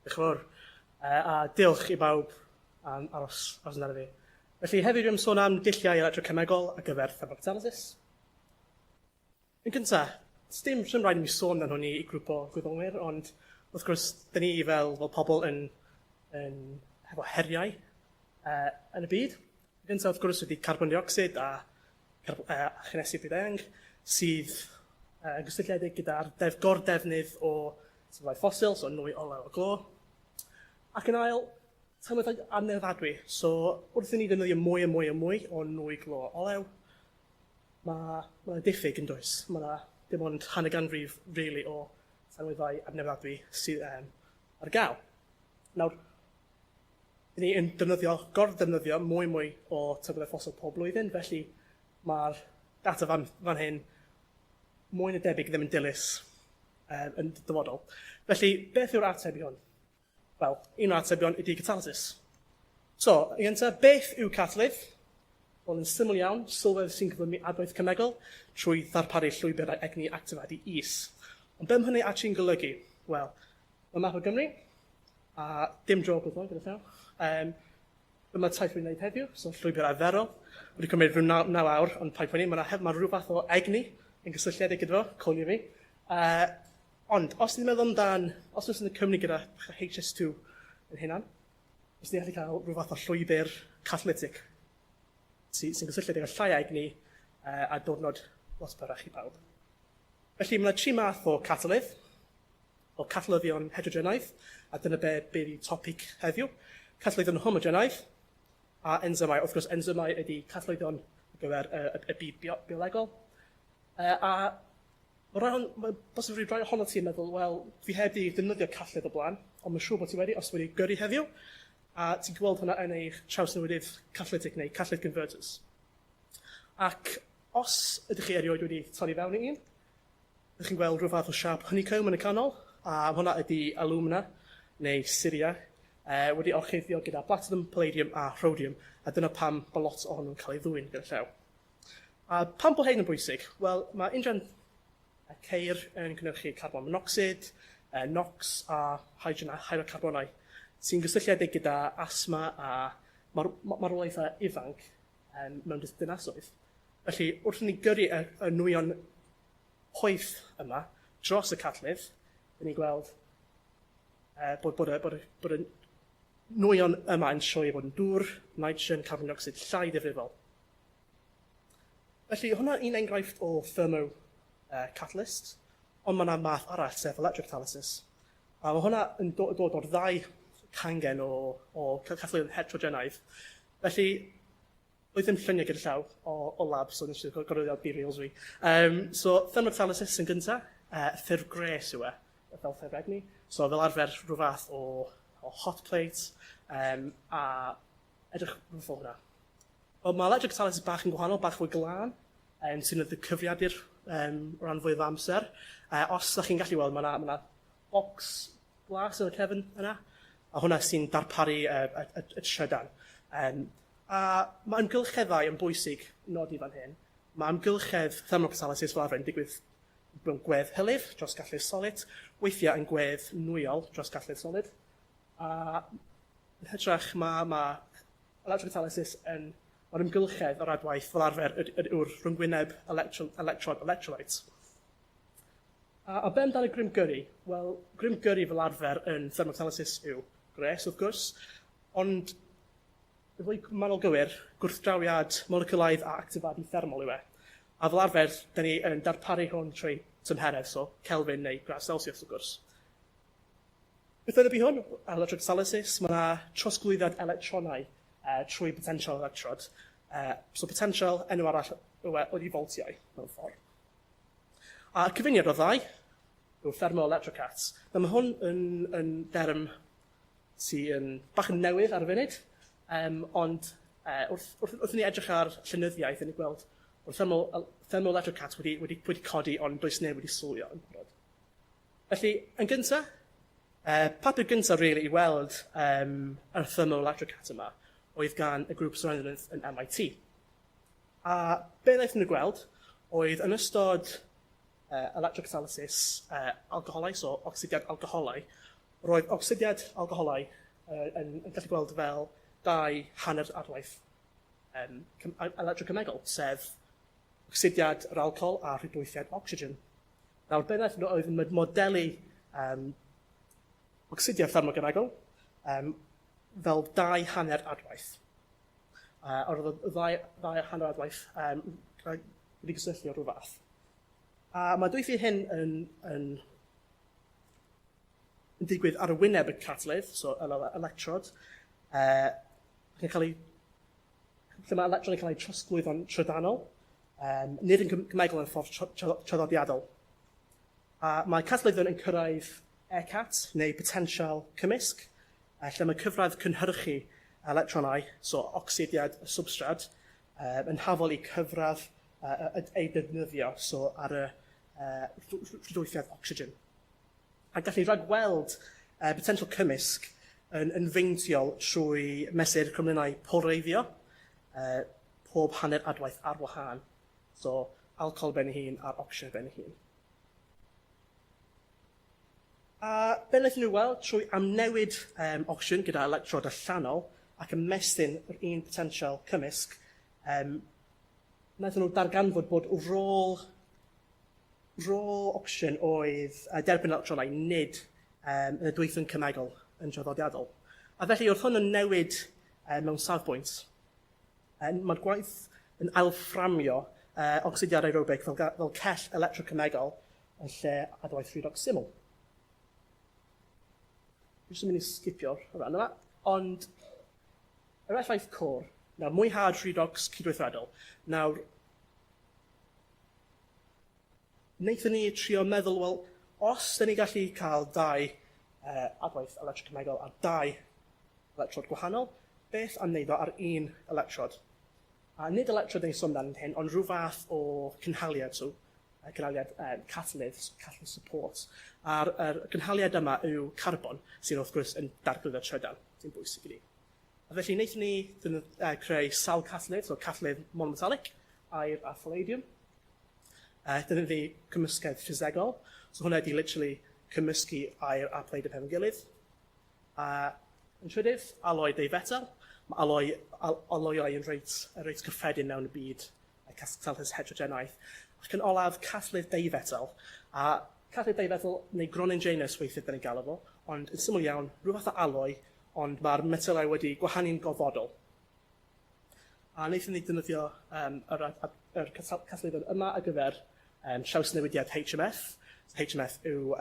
Diolch yn fawr. A diolch i bawb am aros aros amdano fi. Felly heddiw dwi'n sôn am dulliau electrocemegol ar gyfer thermocatalysis. Yn gyntaf, dim, dim rhaid i mi sôn amdano hwn i, i grŵp o gwyddonwyr, ond wrth gwrs, dyn ni fel, fel pobl yn, yn hefo heriau yn y byd. Yn gyntaf, wrth gwrs, ydy carbon dioxid a a chynhesu byd-eang sydd yn gysylltiedig gyda'r def gordefnydd o sylfaen ffosil, so nwy, olew a glo. Ac yn ail, tanwydd anneddadwy. So wrth i ni ddefnyddio mwy a mwy a mwy o nwy, glo a olew, mae ma diffyg yn does. Mae yna dim ond hanner ganrif really o tanwyddau adnewyddadwy sydd ar gael. Nawr, Dyn ni yn defnyddio, gor-ddefnyddio mwy mwy o tanwyddau ffosil pob blwyddyn, felly mae'r data fan, fan hyn mwy na debyg ddim yn dilys yn dyfodol. Felly, beth yw'r ateb i hwn? Wel, un o'r atebion ydy catalysis. So, yn gyntaf, beth yw catalydd? Wel, yn syml iawn, sylwedd sy'n cyflymu adwaith cemegol trwy ddarparu llwybr egni actifadu is. Ond be mae hynny actually'n golygu? Wel, Mae map o Gymru, a dim job oedd hwn gyda llaw. Dyma taith wy'n wneud heddiw, so llwybr arferol. Wedi cymryd rhyw 9 awr, ond paid poeni, mae ma rhyw fath o egni yn gysylltiedig gyda fo, coelio fi. Ond, os ni'n meddwl amdan, os oes yn y Cymru gyda HS2 yn hynna, os ni'n gallu cael rhyw fath o llwybr catalytic sy'n sy gysylltiedig â llai egni a diwrnod lot byrrach i bawb. Felly, mae yna tri math o catalydd. o catalyddion heterogenaidd, a dyna be, be ydi topic heddiw. Catalyddion homogenaidd a enzymau. Wrth gwrs, enzymau ydy catalyddion ar gyfer y, y, y byd bio, biolegol. A mae rhai, mae bosib rhai ohono ti'n meddwl, wel, fi heb di ddefnyddio catalydd o blaen, ond mae'n siŵr bod ti wedi, os wedi gyrru heddiw, a ti'n gweld hwnna yn eich trawsnewidydd catalytic neu catalytic converters. Ac os ydych chi erioed wedi torri fewn i un, Ydych chi'n gweld rhyw fath o siâp honeycomb yn y canol, a hwnna ydy alumina neu syria, wedi orchuddio gyda platinum, palladium a rhodium, a dyna pam bod lot ohonyn nhw'n cael ei ddwyn gyda llew. A pam bod hyn yn bwysig? Wel, mae injan ceir yn cynhyrchu carbon monocsid, NOx a hydrogen a hydrocarbonau sy'n gysylltiedig gyda asthma a marwolaethau ifanc mewn dinasoedd. Felly, wrth i ni gyrru y, y nwyon poeth yma dros y catalydd, dyn ni'n gweld bod, bod, y, bod, y, bod y nwyon yma yn troi i fod yn dŵr, nitrogen, carbon dioxid llai ddifrifol. Felly, hwnna un enghraifft o thermo catalyst, ond mae yna math arall, sef electrocatalysis. A mae hwnna yn dod, dod o'r ddau cangen o, o catalydd heterogenaidd. Felly, Doedd ddim lluniau gyda llaw o, o lab, so nes i gorfod BeReals fi. So, thermocatalysis yn gyntaf, ffurf gres yw e, fel ffurf egni. So, fel arfer, rhyw fath o, o hot plate, a edrych rhywbeth fel hwnna. Wel, mae electrocatalysis bach yn gwahanol, bach fwy glân, sy'n y cyfrifiadur rhan fwyaf o amser. Os ydych chi'n gallu weld, mae yna ma box glas yn y cefn yna, a hwnna sy'n darparu y, y, y, y trydan. A mae amgylcheddau yn bwysig nodi fan hyn. Mae amgylchedd thermocatalysis fel arfer yn digwydd mewn gwedd hylif dros gallu'r solid, weithiau yn gwedd nwyol dros gallu'r solid. A yn hytrach mae, mae electrocatalysis yn mae'r amgylchedd o'r adwaith fel arfer yw'r rhyngwyneb electro, electrod electrolyte. A, a be amdano grym gyrru? Wel, grym gyrru fel arfer yn thermocatalysis yw gwres, wrth gwrs, ond yn fwy manwl gywir, gwrthdrawiad moleculaidd a actifadu thermol yw e. A fel arfer, da ni yn darparu hwn trwy tymheredd, so Kelvin neu gradd Celsius, wrth gwrs. Beth oedd y hwn? Electrocatalysis, mae yna trosglwyddiad electronau trwy potential electrod. So potential, enw arall yw e, ydy voltiau, mewn ffordd. A cyfuniad o ddau yw thermoelectrocats. Nawr mae hwn yn, yn derm sy'n bach yn newydd ar y funud, ond wrth, wrth, wrth i ni edrych ar llenyddiaeth, ni'n gweld bod thermo, thermoelectrocats wedi, wedi, wedi codi, ond does neb wedi sylwi yn barod. Felly, yn gyntaf, Papur gyntaf really i weld yr thermoelectric yma oedd gan y grŵp Surrenderneth yn MIT. A be wnaethon nhw gweld oedd yn ystod electrocatalysis alcoholau, so ocsidiad alcoholau, roedd ocsidiad alcoholau yn gallu gweld fel 2.5 adwaith electrocemegol, sef ocsidiad yr alcohol a rhwydweithiad ocsigen. Nawr, be wnaethon nhw oedd modelu ocsidiad thermogynegol fel 2.5 adwaith. Oedd y 2.5 adwaith wedi gysylltu o rhyw fath. A mae dwythi hyn yn digwydd ar y wyneb y catalydd, so yr electrod, ac yn cael ei, lle mae electron yn cael ei trosglwyddo'n trydanol, nid yn cemegol yn ffordd traddodiadol. A mae catalyddion yn cyrraedd ECAT, neu potensial cymysg, lle mae cyfradd cynhyrchu electronau, so ocsidiad y substrad, yn hafal i cyfradd ei defnyddio, so ar y rhwydweithiad ocsigen. A gallu rhagweld potensial cymysg yn feintiol trwy mesur cromlinau polareiddio, pob hanner adwaith ar wahân, so alcohol ben ei hun a'r ocsigen ben ei hun. A be wnaethon nhw weld trwy amnewid ocsigen gyda electrod allanol ac ymestyn yr un potensial cymysg, wnaethon nhw darganfod bod rôl ocsigen oedd derbyn electronau, nid yn y dwythyn cemegol yn traddodiadol. A felly wrth hwn yn newid mewn safbwynt, mae'r gwaith yn ailfframio ocsidiad aerobig fel cell electrocemegol yn lle adwaith redox syml. Dwi jyst yn mynd i sgipio'r rhan yma, ond yr effaith côr, nawr mwyhad redox cydweithredol. Nawr, wnaethon ni trio meddwl, wel, os da ni gallu cael dau adwaith electrocemegol ar dau electrod gwahanol, beth am wneud o ar un electrod? A nid electrod ni'n sôn amdano hyn, ond rhyw fath o cynhaliad, so cynhaliad catalydd, so catalyst support. A'r cynhaliad yma yw carbon, sydd wrth gwrs yn dargluddo trydan, sy'n bwysig i ni. A felly wnaethon ni creu sawl catalydd, so catalydd monometallic, aur a palladium. Dyna fi cymysgedd ffisegol, so hwnna ydi literally cymysgu aur a palladium hefo'n gilydd. A yn trydydd, aloi deufetel. Mae aloiau yn reit cyffredin mewn y byd catalysis heterogenaidd. Ac yn olaf, catalydd deufetel. A catalydd deufetel, neu gronyn Janus weithiau da ni'n galw fo, ond yn syml iawn, rhyw fath o aloi, ond mae'r metelau wedi gwahanu'n gofodol. A wnaethon ni defnyddio yr catalyddion yma ar gyfer trawsnewidiad HMF. So HMF yw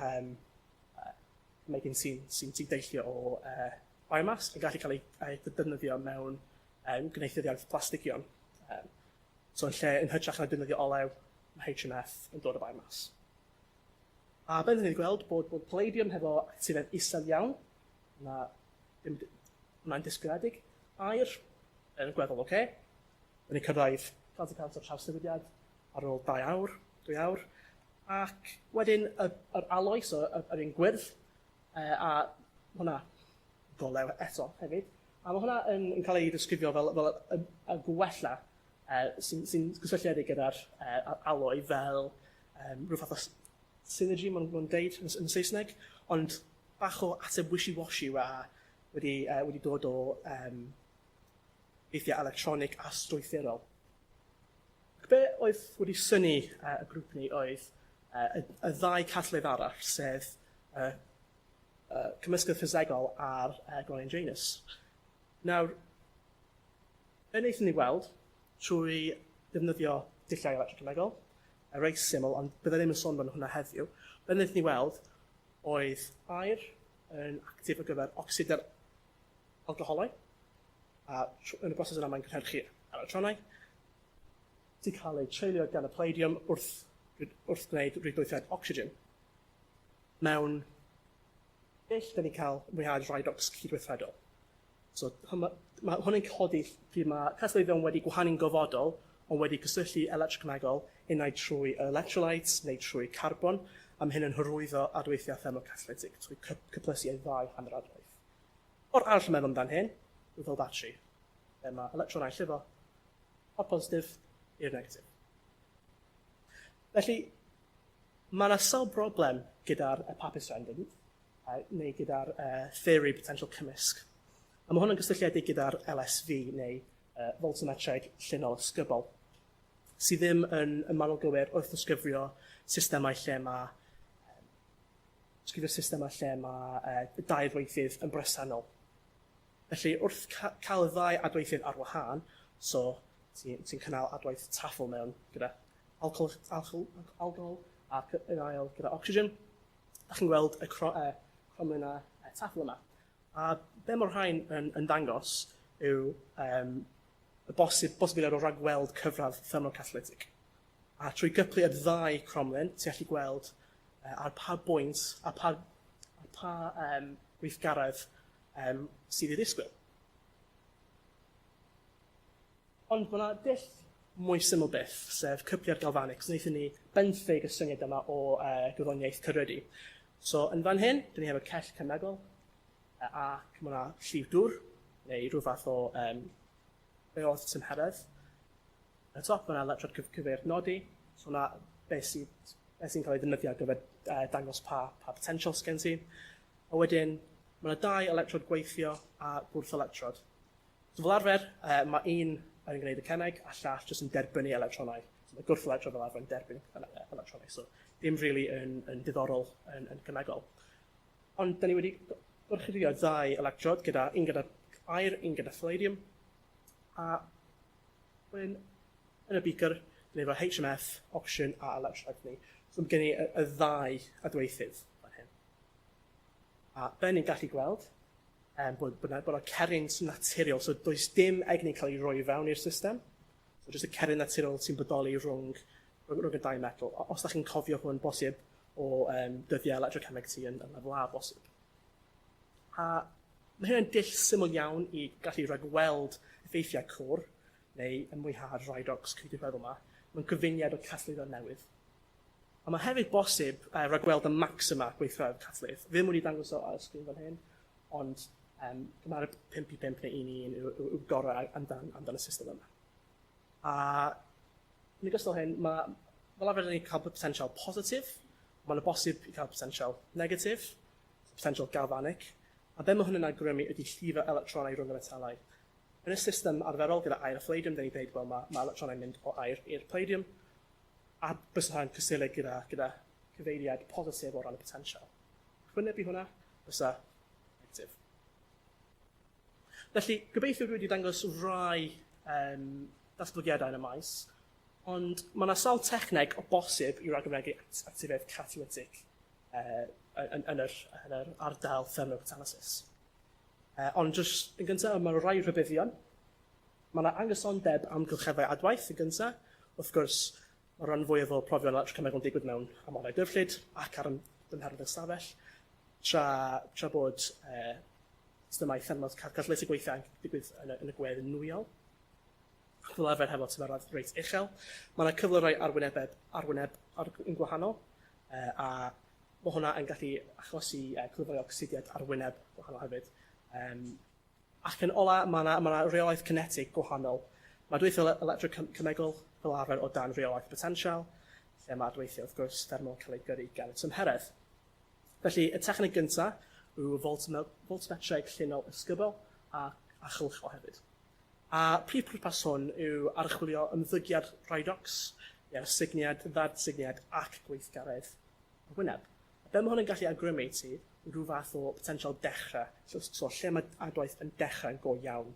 megin sy'n deillio o biomass yn gallu cael ei defnyddio mewn gwneuthuriad plastigion. So yn lle, yn hytrach na defnyddio olew, mae HMF yn dod o biomass. A beth ni'n gweld bod palladium hefo actifedd isel iawn, na ddim, hwnna'n disgwyliedig. Aur yn gweddol oce. Okay. Ni'n cyrraedd 100% o trawsnewidiad ar ôl 2 awr, 2 awr. Ac wedyn yr aloi, so yr un gwyrdd, a hwnna golew eto hefyd. A mae hwnna yn cael ei ddisgrifio fel y gwella sy'n gysylltiedig gyda'r aloi fel rhyw fath o synergy, maen nhw'n deud yn Saesneg, ond bach o ateb wishy-washy a wedi dod o weithiau electronig a strwythurol. Ac be oedd wedi synnu y grŵp ni oedd y ddau catalydd arall, sef cymysgedd ffisegol a'r gronyn Janus. Nawr, be wnaethon ni weld trwy ddefnyddio dulliau electrocemegol, reit syml, ond byddai ddim yn sôn amdano hwnna heddiw, be wnaethon ni weld oedd aer yn actif ar gyfer ocsid yr alcoholau, a yn y broses yna mae'n cynhyrchu electronau, sy'n cael eu treulio gan y palladium wrth gwneud rhwydweithiad ocsigen. Mewn dull, da ni'n cael mwyhad redox cydweithredol. So, mae hwn yn codi pryd mae catalyddion wedi gwahanu'n gofodol, ond wedi cysylltu electrocemegol, unai trwy electrolytes neu trwy carbon. a mae hyn yn hyrwyddo adweithiau thermocatalytic trwy cyplysu ei ddau hanner adwaith. O'r arall yn meddwl amdan hyn, yw fel batri, lle mae electronau llifo o'r positif i'r negatif. Felly, mae yna sawl broblem gyda'r papur random, neu gyda'r theori potensial cymysg. A mae hwn yn gysylltiedig gyda'r LSV, neu voltammetreg llinol ysgubol, sydd ddim yn, yn manwl gywir wrth ddisgrifio systemau lle mae disgrifio systemau lle mae dau adweithydd yn bresennol. Felly, wrth ca cael y ddau adweithydd ar wahân, so ti'n ti cynnal adwaith taffl mewn gyda alcohol, alcohol, alcohol ac yn ail gyda oxygen, da chi'n gweld y cro, cromlinau taffl yma. A be mae'r rhain yn, yn dangos yw y bosib, bosibiliad o ragweld cyfradd thermocatalytic. A trwy gyplu y ddau cromlin, ti'n gallu gweld ar pa bwynt, a pa, ar pa gweithgaredd sydd i ddisgwyl. Ond mae yna dull mwy syml byth, sef cypliad galvanic. So wnaethon ni benthyg y syniad yma o gwyddoniaeth cyrydu. So yn fan hyn, dyn ni hefo cell cemegol, ac mae yna llif dŵr, neu rhyw fath o reolaeth tymheredd. Yn y top, mae yna electrod cyfeiriad nodi, so yna beth sy'n beth sy'n cael ei ddefnyddio ar gyfer dangos pa, pa potential sgen ti. A wedyn, mae yna dau electrod gweithio a gwrth-electrod. So fel arfer, mae un yn gwneud y cemeg a llall jyst yn derbynnu electronau. So mae gwrth-electrod fel arfer yn derbyn electronau, so dim really yn, yn diddorol yn, yn cemegol. Ond da ni wedi gorchuddio ddau electrod, gyda, un gyda aer, un gyda palladium, a wedyn yn y beaker, dyn ni efo HMF, oxygen a electrolyte ni. So mae gen i y, y ddau adweithydd fan hyn. A be ni'n gallu gweld, bod, bod, bod yna cerrynt naturiol, so does dim egni cael ei roi i fewn i'r system. So jyst y cerrynt naturiol sy'n bodoli rhwng, rhwng y dau metal. Os da chi'n cofio hwn bosib o dyddiau electrochemeg ti yn, yn lefel A bosib. A mae hynny'n dull syml iawn i gallu rhagweld effeithiau cwr neu y mwyhad redox cydweddol yma mewn cyfuniad o catalyddion newydd. A mae hefyd bosib rhagweld y maxima gweithgaredd catalydd. Ddim wedi dangos o ar y sgrin fan hyn, ond cymharu 5 i 5 neu 1 i 1 yw'r yw, yw gorau amdan, amdan y system yma. A yn ogystal hyn, mae fel arfer ni'n cael potensial positif, mae'n bosib i cael potensial negatif, potensial galvanic, a be mae hwn yn awgrymu ydy llifo electronau rhwng y metelau. Yn y system arferol gyda aer a palladium, dyn ni'n dweud, wel, mae, mae electronau'n mynd o aer i'r palladium, a bysa hwnna'n cysylltu gyda, gyda cyfeiriad positif o ran y potensial. Chwyneb i hwnna, bysa negatif. Felly, gobeithio dwi wedi dangos rai datblygiadau yn y maes, ond mae yna sawl techneg o bosib i ragfynegi actifiaeth catalytic yn, yn, yr, yn yr ardal thermocatalysis. Ond jyst yn gyntaf, mae rhai rhybuddion. Mae yna anghysondeb amgylcheddau adwaith yn gyntaf. Wrth gwrs, mae rhan fwyaf o profion electrocemegol yn digwydd mewn amodau dyfrllyd ac ar dymheredd ystafell, tra, tra bod systemau thermal catalytic weithiau yn digwydd yn y, yn y gwedd nwyol. Ac fel arfer hefo tymheredd reit uchel. Mae yna cyflyrau arwynebedd, arwyneb ar, yn gwahanol, a mae hwnna yn gallu achosi cyflyrau ocsidiad arwyneb gwahanol hefyd. Ac yn ola, mae yna, mae yna reolaeth cinetig gwahanol. Mae adweithio electrocemegol fel arfer o dan reolaeth potensial, lle mae adweithio, wrth gwrs, thermol cael ei gyrru gan y tymheredd. Felly, y techneg gyntaf yw voltmetreg llinol ysgubol a, a chylchol hefyd. A prif pwrpas hwn yw archwilio ymddygiad redox, neu'r sugniad, ddadsugniad ac gweithgaredd y wyneb. A be mae hwn yn gallu awgrymu i ti yw rhyw fath o potensial dechrau, so, so lle mae adwaith yn dechrau yn go iawn.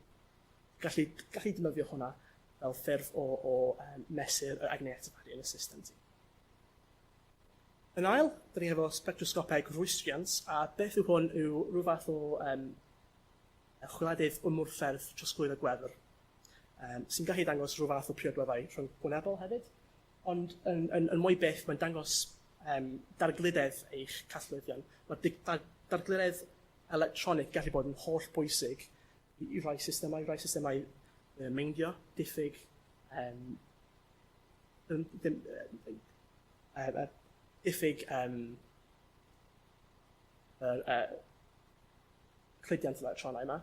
Gallu, gallu defnyddio hwnna fel ffurf o, o mesur yr egni actifadu yn y system ti. Yn ail, dyn ni efo spectrosgopeg rwystriant, a beth yw hwn yw rhyw fath o chwiledydd ymwrthedd trosglwyddo gwefr, sy'n gallu dangos rhyw fath o priodweddau rhyngwynebol hefyd, ond yn, yn, yn mwy byth, mae'n dangos dargludedd eich catalyddion. Mae dar, dargludedd electronig gallu bod yn holl bwysig i, i rai systemau, rai systemau meindio, diffyg, ddim, ddim, diffyg um, yr uh, cludiant electronau yma.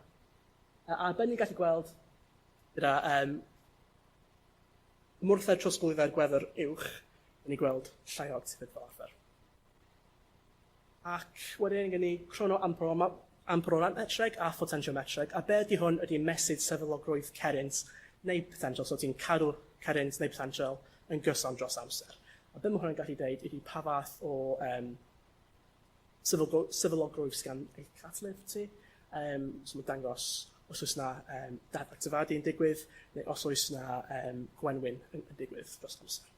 A, a ben ni'n gallu gweld gyda um, mwrthau trosglwyddo'r gwefr uwch, ni'n gweld llai o actifedd fel arfer. Ac wedyn gen ni chronoamperometreg a photensiometreg, a be ydy hwn ydy mesur sefydlogrwydd cerrynt neu potensial, so ti'n cadw cerrynt neu potensial yn gyson dros amser. A be mae hwn yn gallu deud ydy pa fath o um, sefydlogrwydd sydd gan eich catalydd ti. Um, so mae'n dangos os oes na um, dadactifadu yn digwydd, neu os oes na um, gwenwyn yn, yn digwydd dros amser.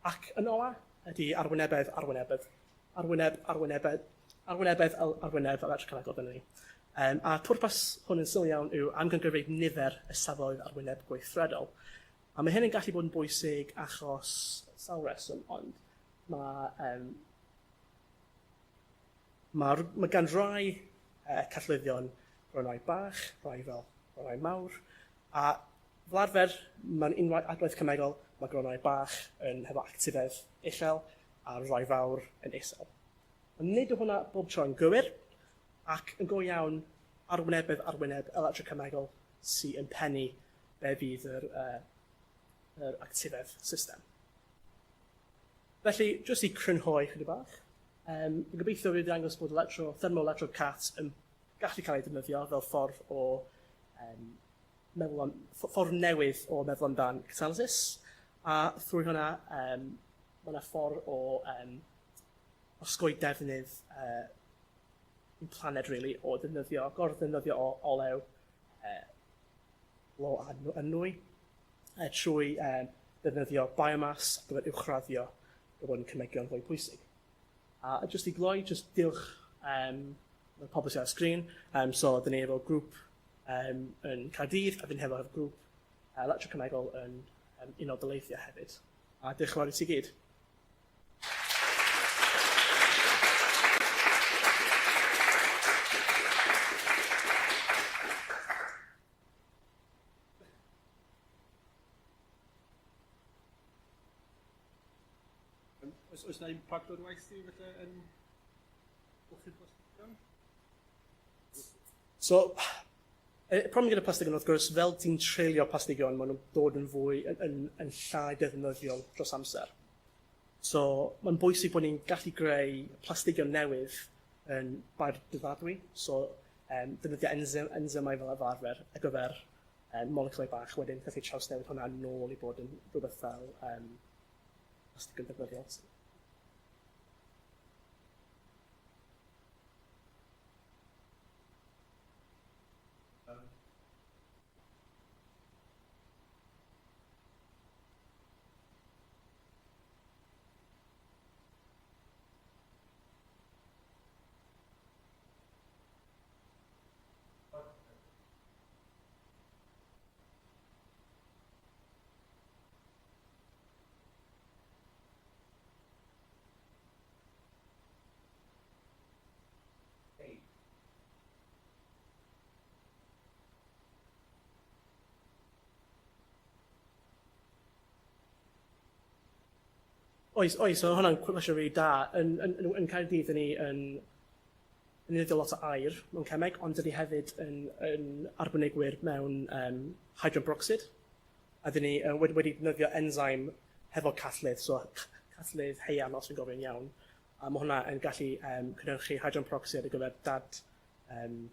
Ac yn ola, ydy arwynebedd arwynebedd, arwyneb arwynebedd, arwynebedd arwyneb electrocemegol dyna ni. Um, a pwrpas hwn yn syml iawn yw amcangyfrif nifer y safleoedd arwyneb gweithredol. A mae hyn yn gallu bod yn bwysig achos sawl reswm, ond mae, um, mae, mae gan rai uh, callwyddion ronnau bach, rhai fel ronnau mawr, a Fel arfer, mewn unrhyw adwaith cemegol, mae gronnau bach yn hefo actifedd uchel a rhai fawr yn isel. Ond nid yw hwnna bob tro yn gywir, ac yn go iawn, arwynebedd arwyneb electrocemegol sy'n yn pennu be fydd yr, uh, yr actifedd system. Felly, jyst i crynhoi chydig bach, um, fi'n gobeithio fi wedi dangos bod electro, thermoelectro cat yn gallu cael ei defnyddio fel ffordd o um, meddwl am, ffordd newydd o meddwl amdan catalysis, a thrwy hwnna, um, mae yna ffordd o um, osgoi defnydd uh, un planed, really, o ddefnyddio, gorddefnyddio o olew, uh, lo a, a nwy, uh, trwy um, ddefnyddio biomass ar gyfer uwchraddio o fod yn cemegion fwy pwysig. A jyst i gloi, jyst diolch um, mae'r pobl sydd ar y sgrin. Um, so, dyn ni efo grŵp um, yn Caerdydd, a dyn ni hefo grŵp uh, electrocemegol yn um, Unol Daleithiau hefyd. A diolch yn fawr i ti gyd. Oes, oes na impact o'r waith ti felly yn golchi plastigion? So, y problem gyda plastigion wrth gwrs, fel ti'n treulio plastigion, maen nhw'n dod yn fwy, yn, yn, yn llai defnyddiol dros amser. So, mae'n bwysig bod ni'n gallu greu plastigion newydd yn bioddadwy. So, um, defnyddio enzym, enzymau fel arfer ar gyfer um, moleciwlau bach wedyn, gallu trawsnewid hwnna nôl i bod yn rhywbeth fel um, plastig yn ddefnyddiol. Oes, oes, so hwnna'n cwestiwn rili da. Yn, yn, yn, yn Caerdydd, dyn ni yn, yn defnyddio lot o air mewn cemeg, ond dyn ni hefyd yn, yn arbenigwyr mewn um, hydrogen peroxide. A dyn ni uh, wedi, wedi defnyddio enzyme hefo catalydd, so catalydd heian os fi'n gofio'n iawn. A mae hwnna yn gallu um, cynhyrchu hydrogen peroxide ar gyfer dad... Um,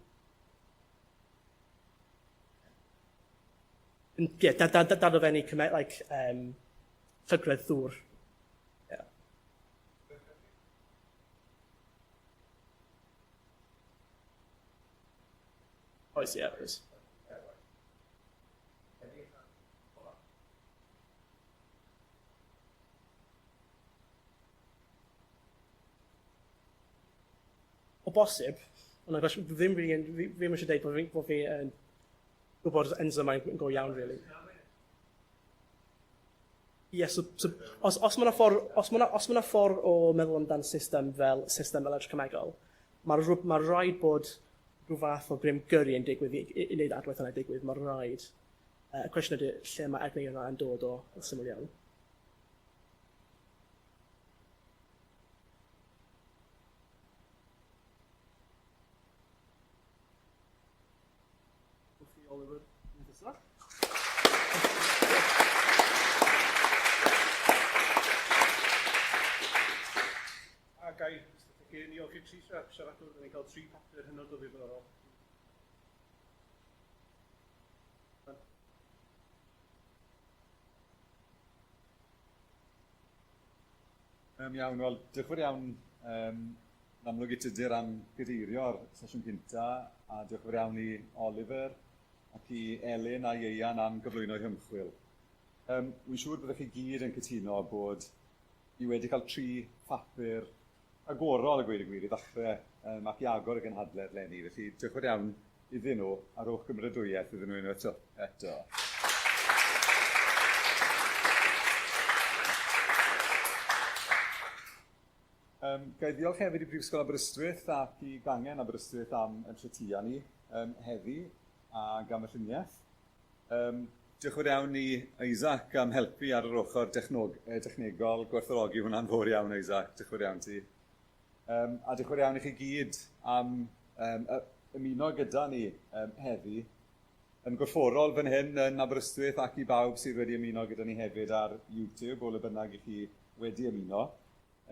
yeah, dad, dad, dad, dad cyme, like, um, llygredd ddŵr. Yeah. Oes, ie, yeah, oes. O bosib, ond gosh, ddim really, ddim eisiau dweud bod fi, bod fi yn gwybod enzymau yn go iawn, really. Ie, yeah, so, so os, os mae yna ffordd, os mae os ma ffordd o meddwl amdan system fel system electrocemegol, mae ma rhaid bod rhyw fath o grym gyrru yn digwydd i, i, i wneud adwaith yna digwydd, mae rhaid. Uh, y cwestiwn ydy, lle mae egni yna yn dod o, yn syml iawn. A gai, again, diolch i'r tri siaradwr, ni'n cael tri papur hynod o ddiddorol. Iawn, wel, diolch yn fawr iawn yn amlwg i Tudur am gadeirio'r sesiwn cynta, a diolch yn fawr iawn i Oliver ac i Elin a Ieuan am gyflwyno'u hymchwil. Wy'n siŵr byddwch chi gyd yn cytuno bod ni wedi cael tri phapur rhagorol a gweud y gwir i ddechrau ac i agor y gynhadledd leni, felly diolch yn fawr iawn iddyn nhw a rhowch gymeradwyaeth iddyn nhw unwaith eto. eto. Ga i ddiolch hefyd i Brifysgol Aberystwyth ac i Gangen Aberystwyth am yn lletia ni heddi ac am y lluniaeth. Diolch yn fawr iawn i Isaac am helpu ar yr ochr technegol, gwerthfawrogi hwnna'n fawr iawn Isaac, diolch yn fawr iawn ti. A diolch yn fawr iawn i chi gyd am ymuno gyda ni heddi yn gorfforol fan hyn yn Aberystwyth ac i bawb sydd wedi ymuno gyda ni hefyd ar YouTube o le bynnag i chi wedi ymuno.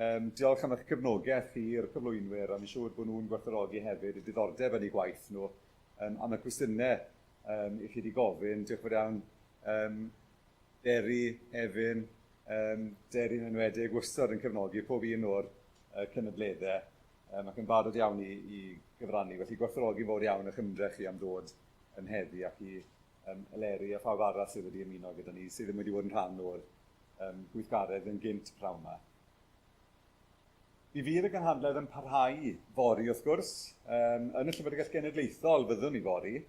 Diolch am eich cefnogaeth chi i'r cyflwynwyr, a fi'n siŵr bod nhw'n gwerthfawrogi hefyd y diddordeb yn eu gwaith nhw, am y cwestiynau i chi wedi gofyn. Diolch yn fawr iawn Deri, Efin, Deri'n enwedig, wastad yn cefnogi pob un o'r cynadleddau ac yn barod iawn i gyfrannu. Felly gwerthfawrogi fawr iawn eich ymdrech chi am ddod yn heddi ac i Eleri a phawb arall sydd wedi ymuno gyda ni, sydd ddim wedi bod yn rhan o'r gweithgaredd yn gynt pnawn 'ma. Mi fydd y gynhadledd yn parhau fory wrth gwrs. Yn y Llyfrgell Genedlaethol fyddwn ni fory.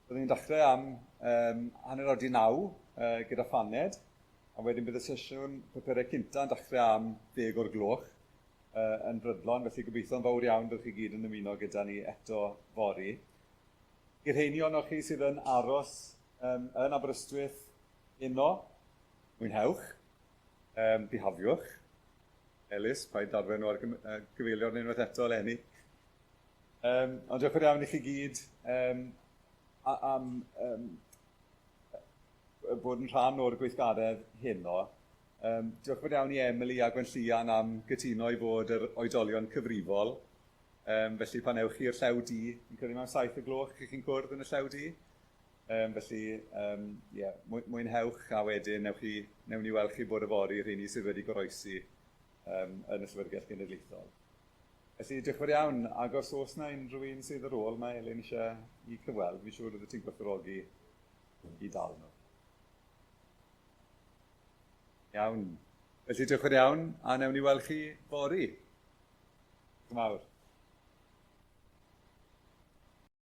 Byddwn ni'n dechrau am 9:30 gyda phaned, a wedyn bydd y sesiwn papurau cynta yn dechrau am 10 o'r gloch yn brydlon, felly gobeithio'n fawr iawn byddwch chi gyd yn ymuno gyda ni eto fory. I'r rheini ohonoch chi sydd yn aros yn Aberystwyth heno, mwynhewch, bihafiwch. Elis, paid darfen nhw ar gyfeiliorn unwaith eto eleni. Ond diolch yn iawn i chi gyd am bod yn rhan o'r gweithgaredd heno. Diolch yn fawr iawn i Emily a Gwenllian am gytuno i fod yr oedolion cyfrifol. Felly pan ewch chi i'r Llew Du, fi'n credu mewn 7 o gloch chi chi'n cwrdd yn y Llew Du. Felly, yeah, mwynhewch a wedyn newch chi, newn ni weld chi bore fory, rheini sydd wedi goroesi yn y Llyfrgell Genedlaethol. Felly, diolch yn fawr iawn, ac os oes na unrhyw un sydd ar ôl, mae Elin eisiau i cyfweld, fi'n siŵr fyddet ti'n gwerthfawrogi i dal nhw. Iawn. Felly diolch yn fawr iawn, a newn ni weld chi fory. Diolch yn fawr.